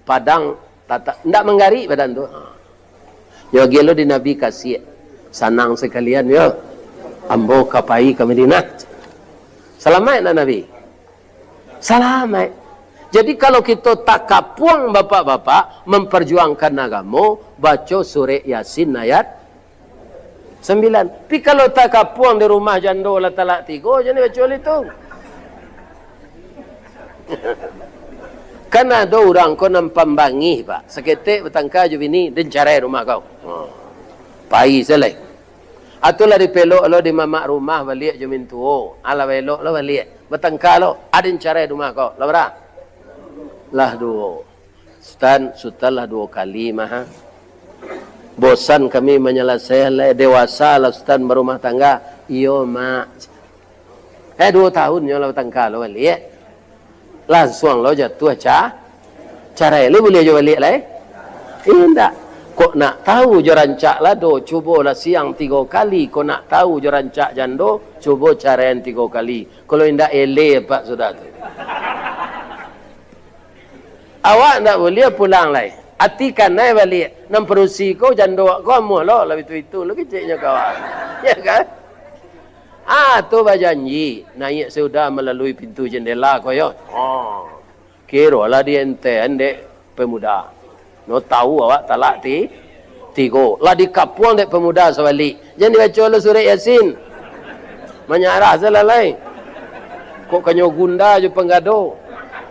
Padang tata-, ndak manggarik badan tu. Ha. Nyo agiah lo di Nabi kasiak. Sanang sakalian yo. Ambo ka pai ka Madinah. Salamaik ndak Nabi? Salamaik. Jadi kalau kito takapuang bapak-bapak mamparjuangkan agamo, baco surek Yasin ayat sambilan. Pi kalau takapuang di rumah jando lah talak tigo, jan dibaco lai tu. Kan ado urang ko nan pambangih, Pak. Saketek batangka jo bini, "Den carai rumah kau." Ha. Pai se lai. Atu lah dipelok lo di mamak rumah baliak jo mintuo. Alah elok lo baliak. Batangka lo, "A, den carai rumah kau." Lah bara? Lah duo. "Sutan, Sutan lah duo kali mah, ha. Bosan kami manyalasaian lai, dewasa lah Sutan barumah tangga." "Iyo, Mak." Eh, duo tahun nyo lah batangka lo baliak. Lansuang lo jatuah ca-, carai lai, buliah jo baliak lai? Indak. Kok nak tahu jo rancak lado, cubolah siang tigo kali. Kok nak tahu jo rancak jando, cubo caraian tigo kali. Kalau indak, eleh apak sudah tu. Awak ndak buliah pulang lai. Ati kanai baliak. Nan padusi ko, jando ko amuah lo, lah itu-itu lo keceknyo ka awak. Ya kan? Ah, tu bajanji, naiak sudah malalui pintu jendela ko yo. Oh. Kirolah dientean dek pemuda. No tahu awak talak ti-, tigo. Lah dikapuang dek pemuda sabalik. Jan dibaco lo surek Yasin. Manyarah se lah lai. Kok kanyo gunda jo panggado.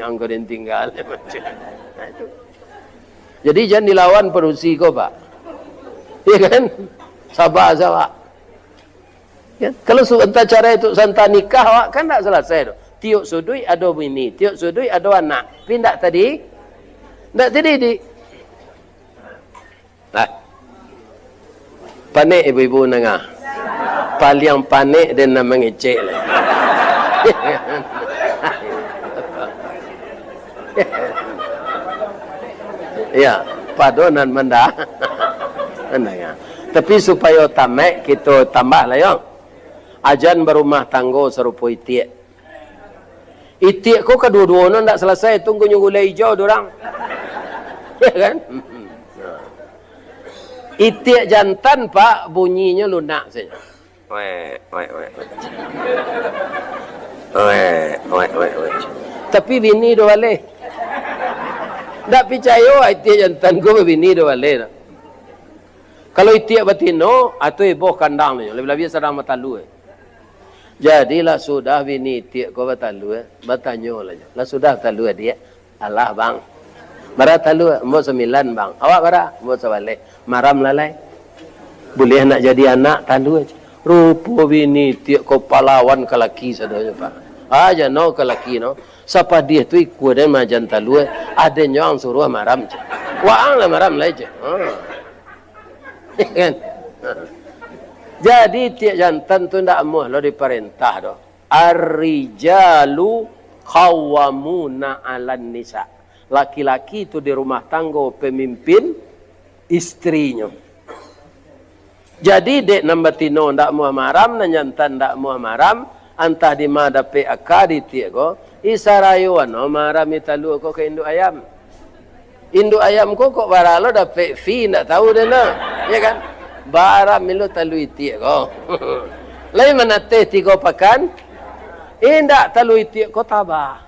bini ang ko den tingga. Nah, itu. Jadi, jan dilawan padusi ko, Pak. Iya kan? Saba, saba. Ya, kalau su-, entah cara itu santa nikah, awak kan ndak salasai tu. Tiok suduik ado bini, tiok suduik ado anak. Tapi ndak tadi, ndak tadi di. Nah. Panek ibu-ibu nangah. Paliang panek den nan mangecek lah. Ya, pado nan manda-, mandanga. Tapi supayo tamek, kito tambah lah, yo. Ajan barumah tanggo sarupo itiak. Itiak ko kaduo-duo no ndak salasai, tunggu nyo gulai ijau dorang. Ya kan? Itiak jantan, Pak, bunyinyo lunak sajo. Wek, wek, wek, wek. Wek, wek, wek, wek. Tapi bini do baleh. Ndak picayo, itiak jantan ko babini do baleh. Kalau itiak batino, atau iboh kandang nyo, labiah-labiah sadang batalua. Jadi lah sudah bini itiak ko batalua, batanyo lah nyo. Lah sudah batalua, Diak? Alah, Bang. Bara talua? Ambo sambilan, Bang. Awak bara? Ambo sabaleh. Maram lah lai. Buliah nak jadi anak talua. Rupo bini itiak ko palawan ka laki sadonyo, Pak. Aja no ka laki no. Sapadiah tu ikua den majan talua. Aden nyo ang suruah maram, ceh. Waang lah maram lai, ceh. Ha. Kan? Jadi, itiak jantan tu ndak amuah lo diparentah doh. Ar-rijalu qawwamuna 'alan nisa. Laki-laki tu di rumah tanggo pemimpin istrinyo. Jadi, dek nan batino ndak amuah maram, nan jantan ndak amuah maram, antah dima dapek aka di itiak ko, isarayo ano maram i talua ko ka induak ayam. Induak ayam ko kok bara lo dapek fee, ndak tahu den nah, ya kan? Bara milo talua itiak ko. Lai manateh tigo pakan, indak, talua itiak ko tabah.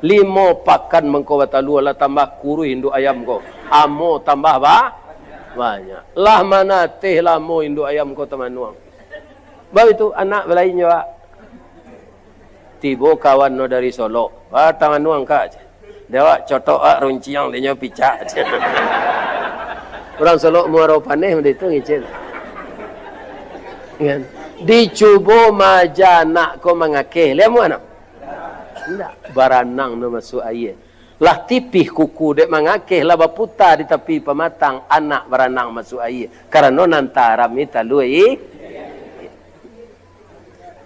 Limo pakan mangko batalua, lah tambah kuruih induak ayam ko. Amo tambah ba-, banyak. Lah manateh lamo induak ayam ko tamanuang. Baitu anak balain jo, Pak. Tibo kawan no dari Solok. Ah, tamanuang, Kak. Dek awak cotok, ah, runciang, dek nyo picak. Urang Solok Muaro Paneh mode tu ngicil. Kan? Dicubo maja anak ko mangakeh. Liamuah no? Indak. Baranang no masuak aia. Lah tipih kuku dek mangakeh, lah baputa di tapi pamatang, anak baranang masuak aia. Karano nan taram i talua i.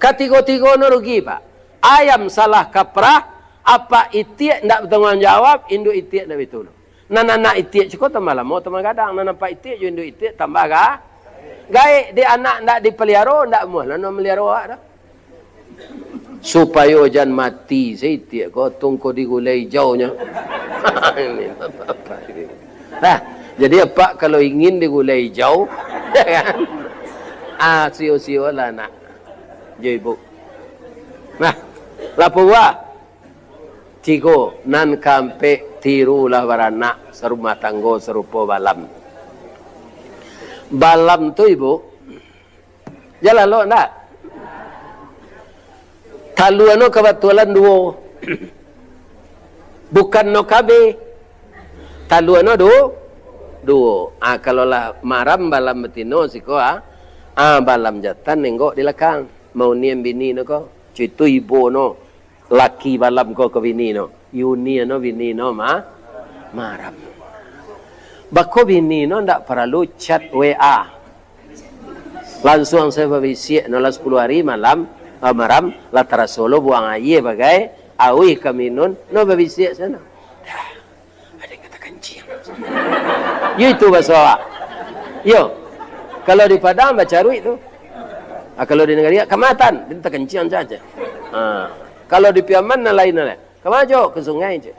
Katigo-tigo no rugi, Pak. Ayam salah kaprah, apak itiak ndak batangguang jawab, induak itiak ndak baitulung. Nan anak itiak ciko tambah lamo, tambah gadang. Nan apak itiak jo induak itiak tambah ga-, gaek. Dek anak ndak dipaliaro, ndak amuah lo nan maliaro awak doh. Supayo jan mati se itiak ko, tungko digulai ijaunyo. Nah, jadi apak kalau ingin digulai ijau, ah, sio-siolah nak jo ibu. Nah, lah puas. Tigo, nan kaampek, tirulah baranak, sarumah tanggo sarupo balam. Balam tu, Ibu, jalalo ndak? Talua no kabatulan duo. Bukan no kabeh. Talua no du-, duo. Ah, kalau lah maram balam batino siko, ah. Ah, balam jatan nenggok di lakang. Maunian bini no ko. Cuitu ibo no. Laki balam ko ka bini no. Yuni no bini no ma-, maram. Bako bini no ndak paralu chat W A. Lansuang sajo babisiak no lah sapuluah ari malam, ah, maram, lah taraso lo buang aia bagai, auih ka minun, no babisiak sajo no. Dah. Ado kata kancing. Yo itu baso awak. Yo. Kalau di Padang bacaruik tu. Ah, kalau di nagari Kamatan, dia takancing sajo. Ah. Kalau di Piaman nan lain lah. Kamajo ke sungai je.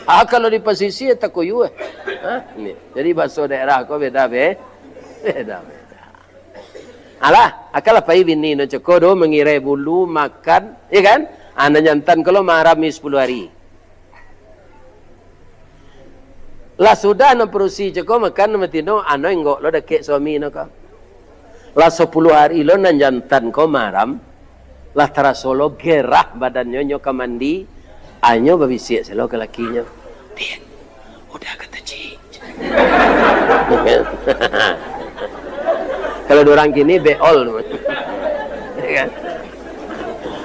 Ah, kalau di pasisia takuyu, eh. Ha? Ni. Jadi baso daerah ko beda be. Beda, beda. Alah, akan lah pai bini no cako do mangirai bulu, makan, ya kan? Ah, nan jantan ko lo maharam ni sapuluah hari. Lah sudah nan padusi cako makan nan batino, ano inggok lo dakek suami no ko. Lah sapuluah hari lo nan jantan ko maharam, lah taraso lo gerah badannyo, nyo ka mandi, anyo babisiak selo ka lakinyo, "Diak, udah ka tacik." Kalau di urang kini, beol. Ya kan?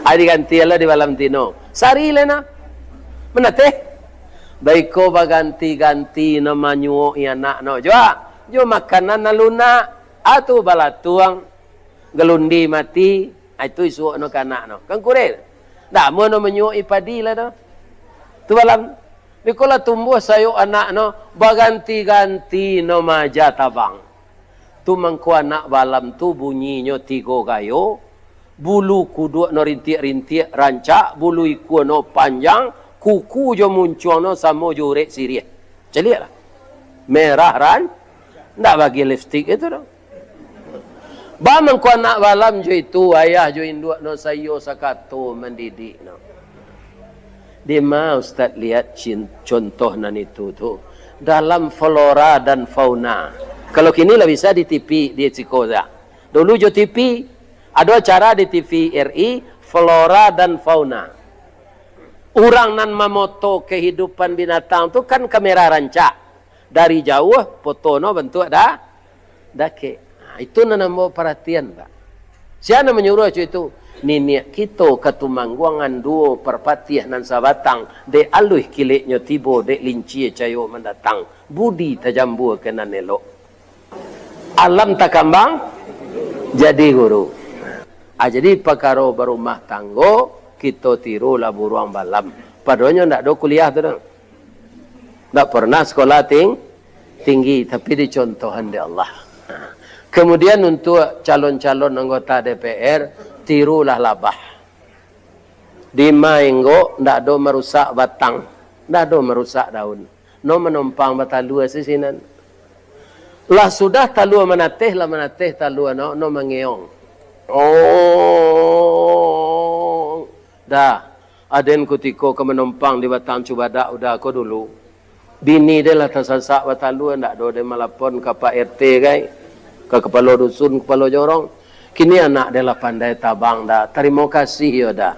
Ai diganti lah di malam tino. Sari lena. Manateh. Baiko baganti-ganti no manyuok-i anak no. Jo, jo makanan nan lunak. Atu balatuang. Galundi mati. Ah, itu isuok no ka anak no. Kan kureh. Ndak amuah no manyuok-i padi lah tu. Tu malam. Biko lah tumbuah sayok anak no, baganti-ganti no maaja tabang. Tu mangko anak balam tu bunyinyo tigo gayo, bulu kuduak no rintiak-rintiak rancak, bulu ikua no panjang, kuku jo muncuang no samo jo urek siriah. Caliaklah. Merah ran-, ndak bagi lipstik itu doh. Ba mangko anak balam jo itu, ayah jo induak no saiyo sakato mandidik no. Dima Ustaz lihat cin-, contoh nan itu tu dalam flora dan fauna. Kalau kini lah bisa di T V, di siko saja. Dulu jo T V, ado acara di T V R I, flora dan fauna. Urang nan mamoto kehidupan binatang tu kan kamera rancak. Dari jauah, foto no bantuak da-, dakek. Ha, itu nan ambo paratian, Pak. Sia nan manyuruah co itu? Niniak kito Katumangguangan duo Parpatiah nan sabatang, dek aluih kileknyo tibo, dek lincia cayo mandatang, budi tajambua ka nan elok. Alam takambang, jadi guru. Ah, jadi pakaro barumah tanggo, kito tirulah buruang balam. Padonyo ndak ado kuliah tu doh. Ndak pernah sekolah ting-, tinggi, tapi dicontohan dek Allah. Kemudian untuk calon-calon anggota D P R, tirulah labah. Dima inggok ndak ado marusak batang, ndak ado marusak daun. No manompang batalua sisinan. Lah sudah talua manateh, lah manateh talua no, no mangeong. Oh, dah. Aden kutiko ka manompang di batang cubadak uda ko dulu. Bini den lah tasasak batalua, ndak ado den malapor ka Pak R T kai, ka kapalo dusun, kapalo jorong. Kini anak den lah pandai tabang dah. Tarimo kasih yo dah.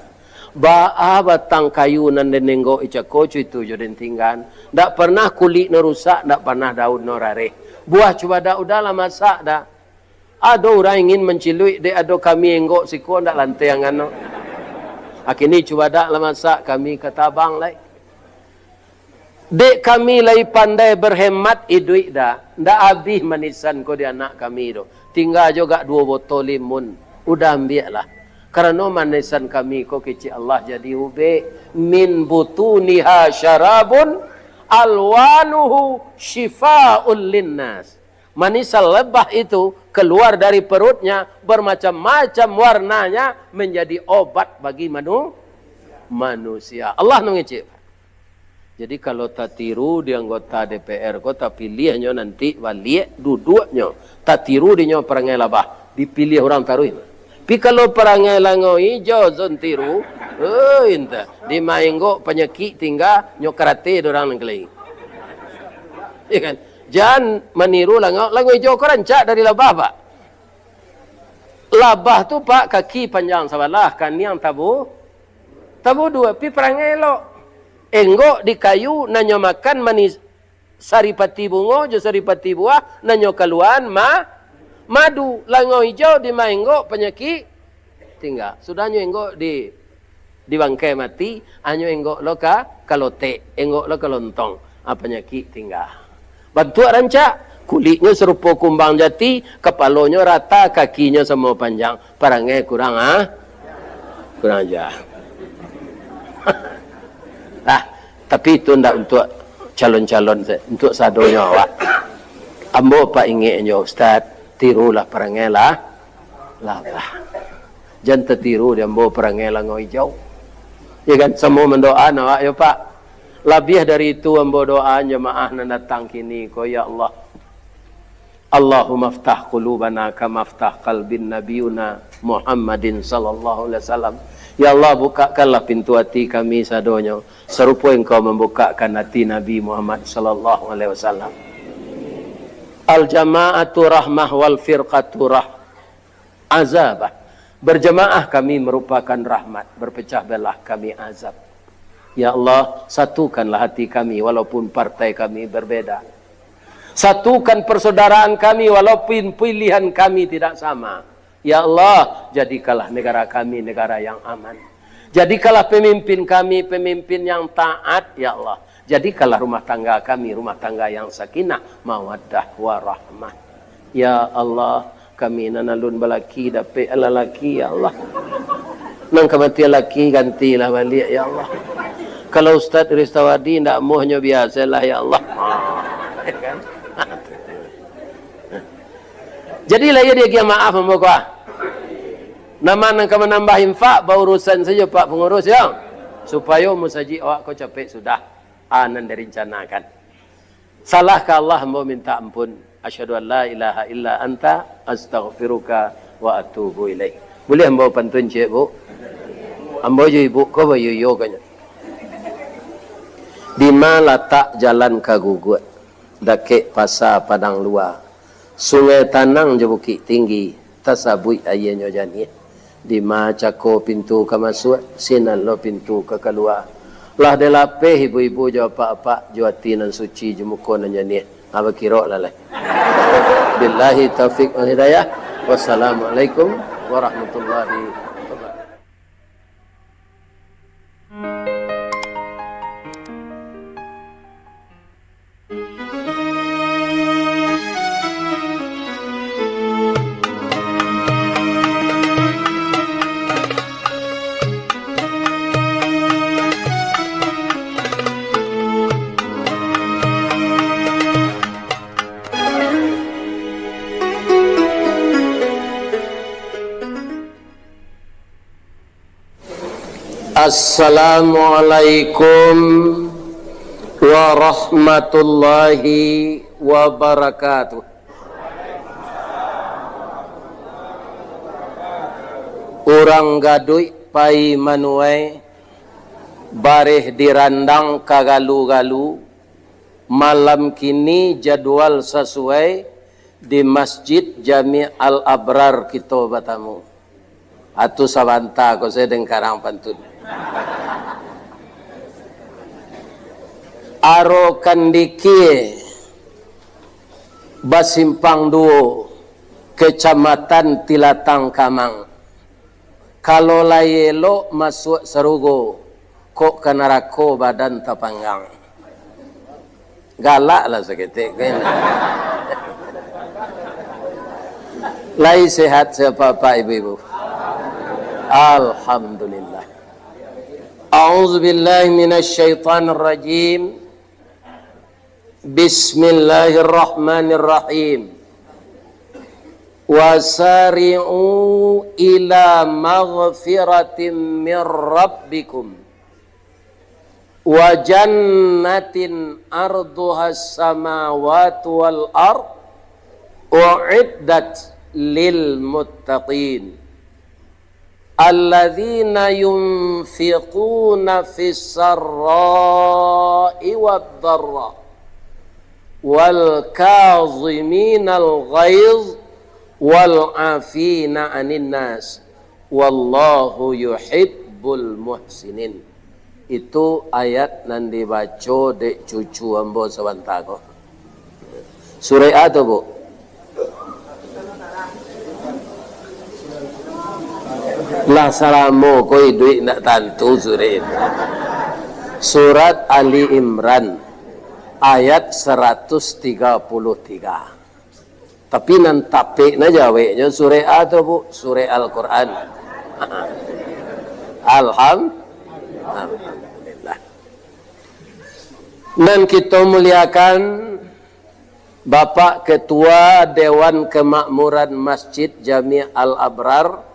Baa batang kayu nan den nenggok icako, co itu jo den tinggan. Ndak pernah kulik no rusak, ndak pernah daun no rareh. Buah cubadak uda lah masak dah. Ado urang ingin manciluik, dek ado kami enggok siko ndak lantiang ano. Akini cubadak lah masak, kami ka tabang lai. Dek kami lai pandai berhemat iduik dah, ndak abih manisan ko di anak kami tu. Tingga jo gak duo botol limun, udah ambiaklah. Karano manisan kami ko kecek Allah jadi ubek. Min butuniha syarabun alwanuhu syifaul linnas. Manisan lebah itu keluar dari perutnya, bermacam-macam warnanya, menjadi obat bagi manu-, manusia. Allah nan ngecek. Jadi, kalau tatiru di anggota D P R ko, tapiliahnyo nanti baliak duduaknyo, tatiru dinyo parangai labah, dipiliah urang taruih. Tapi kalau parangai langau ijau, zon tiru, eh, inta, dimainggok panyakik tingga, nyo karate dorang nan keliling. Ya kan? Jan maniru langau, langau ijau ko rancak dari labah, Pak. Labah tu, Pak, kaki panjang sabalah, kaniang tabu, tabu duo, pi parangai elok. Enggok di kayu, nan nyo makan manis, saripati bungo jo saripati buah, nan nyo kaluaan ma-, madu. Langau ijau dimainggok panyakik tingga. Sudah nyo enggok di, di bangkai mati, anyo enggok lo ka, ka lotek, enggok lo ka lontong. Ah, panyakik tingga. Bantuak rancak, kuliknyo sarupo kumbang jati, kapalonyo rata, kakinyo samo panjang. Parangai kurang, ah? Kurang aja. Ah, tapi itu ndak untuk calon-calon, untuk sadonyo awak. Ambo pak ingeknyo, Ustaz, tirulah parangai lah. Lah, lah. Jan tatiru di ambo parangai langau ijau. Ya kan? Samo mandoaan awak, ya, Pak. Labiah dari itu, ambo doaan jamaah nan datang kini ko, ya Allah. Allahumma aftah qulubana kama aftah qalbin nabiyuna Muhammadin sallallahu alaihi wasallam. Ya Allah, bukakanlah pintu ati kami sadonyo, sarupo Engkau mambukakkan ati Nabi Muhammad sallallahu alaihi wasallam. Al-jama'atu rahmah wal firqatu rah-, azabah. Berjamaah kami merupakan rahmat, berpecah belah kami azab. Ya Allah, satukanlah hati kami walaupun partai kami berbeda. Satukan persaudaraan kami walaupun pilihan kami tidak sama. Ya Allah, jadikanlah negara kami negara yang aman. Jadikanlah pemimpin kami pemimpin yang taat, ya Allah. Jadikanlah rumah tangga kami rumah tangga yang sakinah, mawaddah, warahmah. Ya Allah, kami nan alun balaki dapek lalaki, ya Allah. Nan kamatian laki, gantilah baliak, ya Allah. Kalau Ustaz Ristawadi ndak amuahnyo, biasalah, ya Allah. Ya kan? Jadi lah iyo diagiah maaf ambo ko ah. Nama nan ka manambah infak, baurusan sajo Pak Pangurus yo. Supayo musajik awak ko capek sudah. Ah, nan direncanakan. Salah ka Allah ambo minta ampun. Asyhadu an la ilaha illa anta astaghfiruka wa atubu ilaik. Buliah ambo pantun ciek, Bu? Ambo jo Ibu ko bayuyo kanyo. Dima latak jalan ka Guguak? Dakek pasa Padang Lua. Sungai Tanang jo Bukik Tinggi, tasabuik aianyo janiah. Dima cako pintu ka masuak, sinan lo pintu ka kalua. Lah dilapeh ibu-ibu jo apak-apak, jo ati nan suci, jo muko nan janiah. Ha, bakirok lah lai. Billahi taufik wal hidayah. Wassalamualaikum warahmatullahi wabarakatuh. Assalamualaikum warahmatullahi wabarakatuh. Urang gaduik pai manuai, bareh di randang ka galu-galu, malam kini jadwal sasuai di Masjid Jami' Al-Abrar kito batamu. Atu sabanta ko sajo dengkarang pantun. Aro Kandikie basimpang duo, Kecamatan Tilatang Kamang. Kalau lai elok masuak sarugo, kok ka narako badan tapanggang. Galak lah saketek ko ini. Lai sehat sapak-apak ibu-ibu? Alhamdulillah. A'udzubillahi minasyaitonirrajim. Bismillahirrahmanirrahim. Wasari'u ila maghfiratin mir rabbikum wa jannatin arduhas samawati wal ard u'iddat lil muttaqin. Alladzina yunfiquna fis sarra'i wad dharra, wal kaziminal ghaiz, wal afina anin nas, wallahu yuhibbul muhsinin. Itu ayat nan dibaco dek cucu ambo sabanta ko. Surek a tu, Bu? Lah salamo ko iduik ndak tantu surek itu. Surat Ali Imran, ayat saratus tiga puluh tiga. Tapi nan tapek na jaweknyo surek a tu, Bu? Surek Al-Quran. Alham-, Alhamdulillah. Nan kito muliakan, Bapak Ketua Dewan Kemakmuran Masjid Jami' Al-Abrar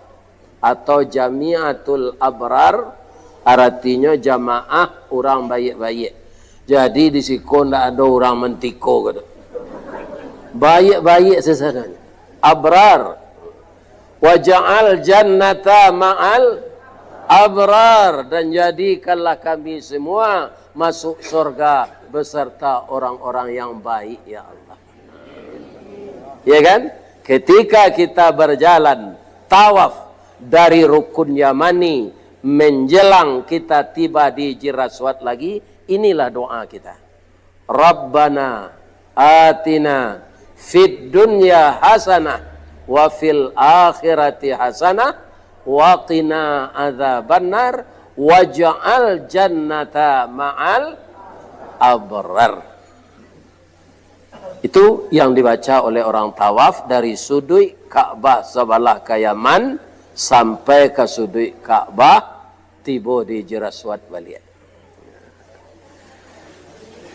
atau Jamiatul Abrar, aratinyo jamaah urang baiak-baiak. Jadi, di siko ndak ado urang mantiko, kato. Baik-baik sasananyo. Abrar. Waj'al jannata ma'al abrar. Dan jadikanlah kami semua masuk surga beserta orang-orang yang baik, ya Allah. Ya kan? Ketika kita berjalan tawaf dari Rukun Yamani, menjelang kita tiba di Hajar Aswad lagi, inilah doa kita. Rabbana atina fid dunya hasanah wa fil akhirati hasanah wa qina adzabannar waj'al jannata ma'al abrar. Itu yang dibaca oleh orang tawaf dari suduik Ka'bah sabalah ka Yaman sampai ka suduik Ka'bah, tibo di Hajar Aswad baliak.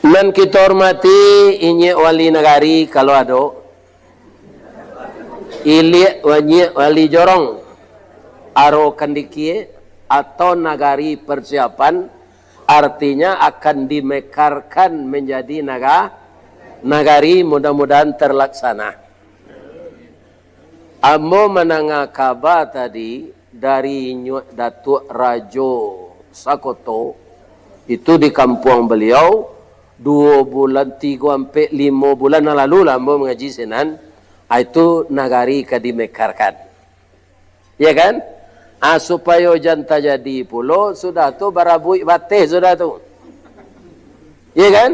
Nan kito hormati, inyiak wali nagari kalau ado, iliak wanyiak wali jorong, aro kandikie atau nagari persiapan, artinya akan dimekarkan menjadi naga-, nagari, mudah-mudahan terlaksana. Ambo mandanga kaba tadi dari inyo Datuak Rajo Sakoto, itu di kampuang baliau, duo bulan, tigo ampek limo bulan nan lalu lah ambo mangaji sinan, ah, itu nagari ka dimekarkan. Ya kan? Ah, supayo jan tajadi pulo, sudah tu barabuik bateh sudah tu. Ya kan?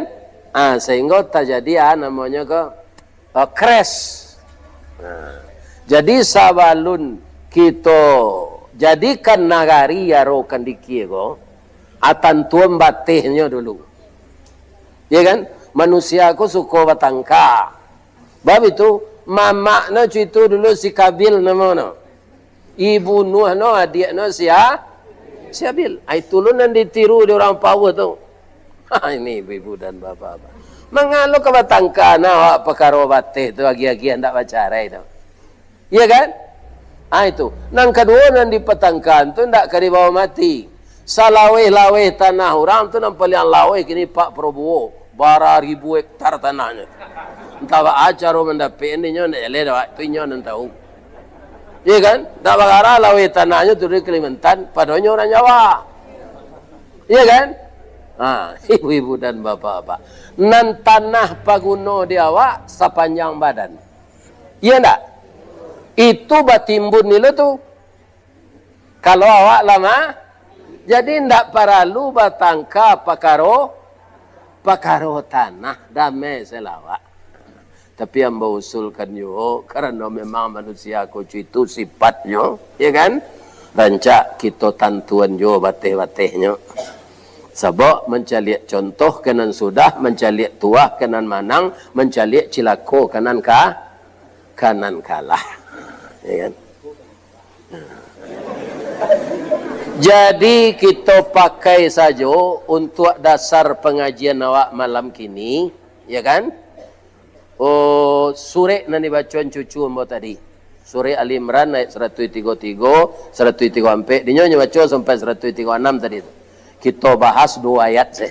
Ah, sehingga tajadi, ah, namonyo ko, ah, crash. Nah, jadi sabalun kito jadikan nagari aro kandikie ko, ah, tantuan batehnyo dulu. Ya kan? Manusia ko suko batangka. Bab itu, mamakno cuitu dulu si Kabil namonyo. Ibunuahno adiakno si A-, si Abil. Ai, itu lo nan ditiru di urang Pauh tu. Ha, ini ibu-ibu dan bapak-bapak. Mangalo ka batangka na awak pakaro bateh tu, agiah-agiah ndak bacarai tu. Iya kan? Ah, itu. Nan kaduo, nan dipatangkaan tu ndak ka dibawa mati. Salaweh-laweh tanah urang tu, nan paliang laweh kini Pak Prabowo. Bara ribu hektar tanahnyo. Entah baa caro mandapek inyo, ndak jaleh dek awak, tu inyo nan tahu. Iya kan? Ndak bagara laweh tanahnyo tu di Kalimantan, padahal inyo urang Jawa. Iya kan? Ah, ibu-ibu dan bapak-bapak. Nan tanah paguno di awak sapanjang badan. Iya ndak? Itu batimbun nilo tu. Kalau awak lamah, jadi ndak paralu batangka pakaro, pakaro tanah, damai se lah awak. Tapi ambo usulkan juo, karano memang manusia ko cuitu sifatnyo, ya kan? Rancak kito tantuan juo bateh-batehnyo. Sabab mancaliak contoh ka nan sudah, mancaliak tuah ka nan manang, mancaliak cilako ka nan ka, ka nan kalah. Ya kan? Jadi, kito pakai sajo untuak dasar pangajian awak malam kini, ya kan? Oh, surek nan dibacoan cucu ambo tadi. Surek Ali Imran ayat saratuih tigo tigo, saratuih tigo ampek. Dinyo nyo baco sampai saratuih tigo anam tadi tu. Kito bahas duo ayat se.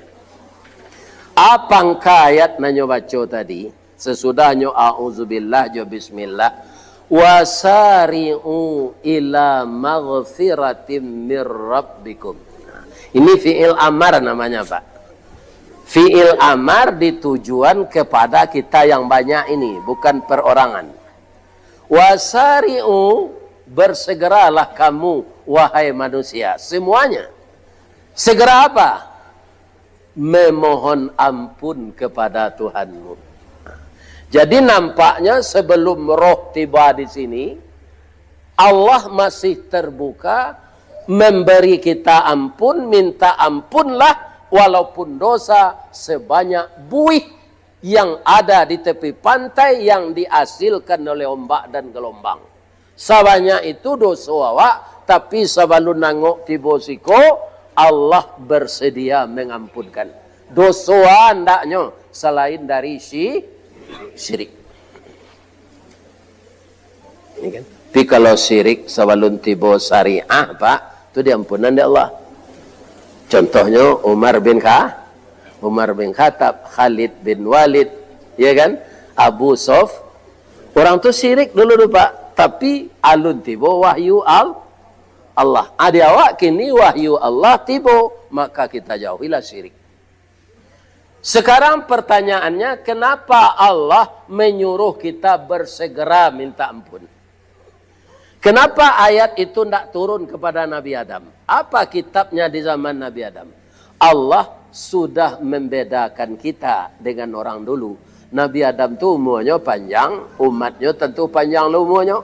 Apa angka ayat nan nyo baco tadi? Sasudahnyo a'udzubillah jo bismillah. Wasari'u ila maghfiratim mir rabbikum. Nah, ini fi'il amar namanya, Pak. Fi'il amar ditujuan kepada kita yang banyak ini, bukan perorangan. Wasari'u, bersegeralah kamu, wahai manusia, semuanya. Segera apa? Memohon ampun kepada Tuhanmu. Jadi, nampaknya sebelum roh tiba di sini, Allah masih terbuka memberi kita ampun, minta ampunlah, walaupun dosa sebanyak buih yang ada di tepi pantai yang dihasilkan oleh ombak dan gelombang. Sabanyak itu doso awak, tapi sabalun angok tibo siko, Allah bersedia mengampunkan. Doso andaknyo salain dari si-, syirik. Ya kan? Tapi kalau syirik sabalun tibo syariah, Pak, tu diampunan dek Allah. Contohnyo Umar bin Kha-, Umar bin Khattab, Khalid bin Walid, ya kan? Abu Sof-, Urang tu syirik dulu tu, Pak, tapi alun tibo wahyu Al-, Allah. Ah, di awak kini wahyu Allah tibo, maka kita jauhilah syirik. Sekarang pertanyaannya, kenapa Allah menyuruh kita bersegera minta ampun? Kenapa ayat itu ndak turun kepada Nabi Adam? Apa kitabnya di zaman Nabi Adam? Allah sudah membedakan kita dengan orang dulu. Nabi Adam tu umuanyo panjang, umatnyo tantu panjang lah umuanyo.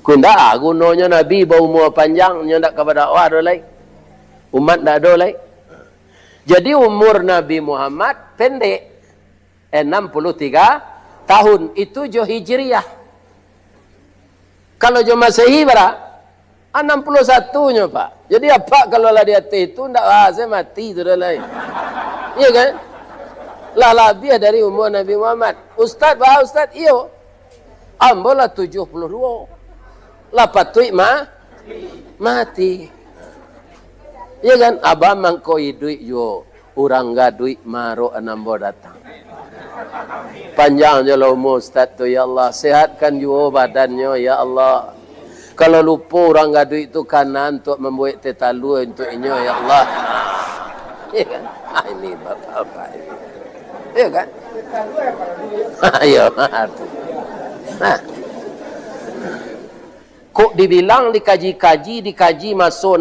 Ko indak, ah, gunonyo Nabi baumua panjang, nyo ndak ka badakwah doh lai. Umat ndak ado lai. Jadi, umur Nabi Muhammad pendek, enam puluh tiga tahun. Itu jo Hijriah. Kalau jo Masehi bara? Anam puluh satu nyo, Pak. Jadi, apak kalau lah di ateh itu, ndak, ah, saya mati tu dah lai. Iya kan? Lah labiah dari umur Nabi Muhammad. Ustaz, bah, Ustaz, iyo. Ambo lah tujuh puluh dua. Lah patuik ma-, mati. Iya kan? Abah mangko iduik juo. Urang gaduik marok nan ambo datang. Panjang jo lah umur Ustaz tu, ya Allah. Sehatkan juo badannyo, ya Allah. Kalau lupo urang gaduik tu kana untuak mambuek teh talua untuak inyo, ya Allah. Iya kan? Ah, ini bapak-bapak ini. Iya kan? Iya. Nah. Kok dibilang dikaji-kaji, dikaji maso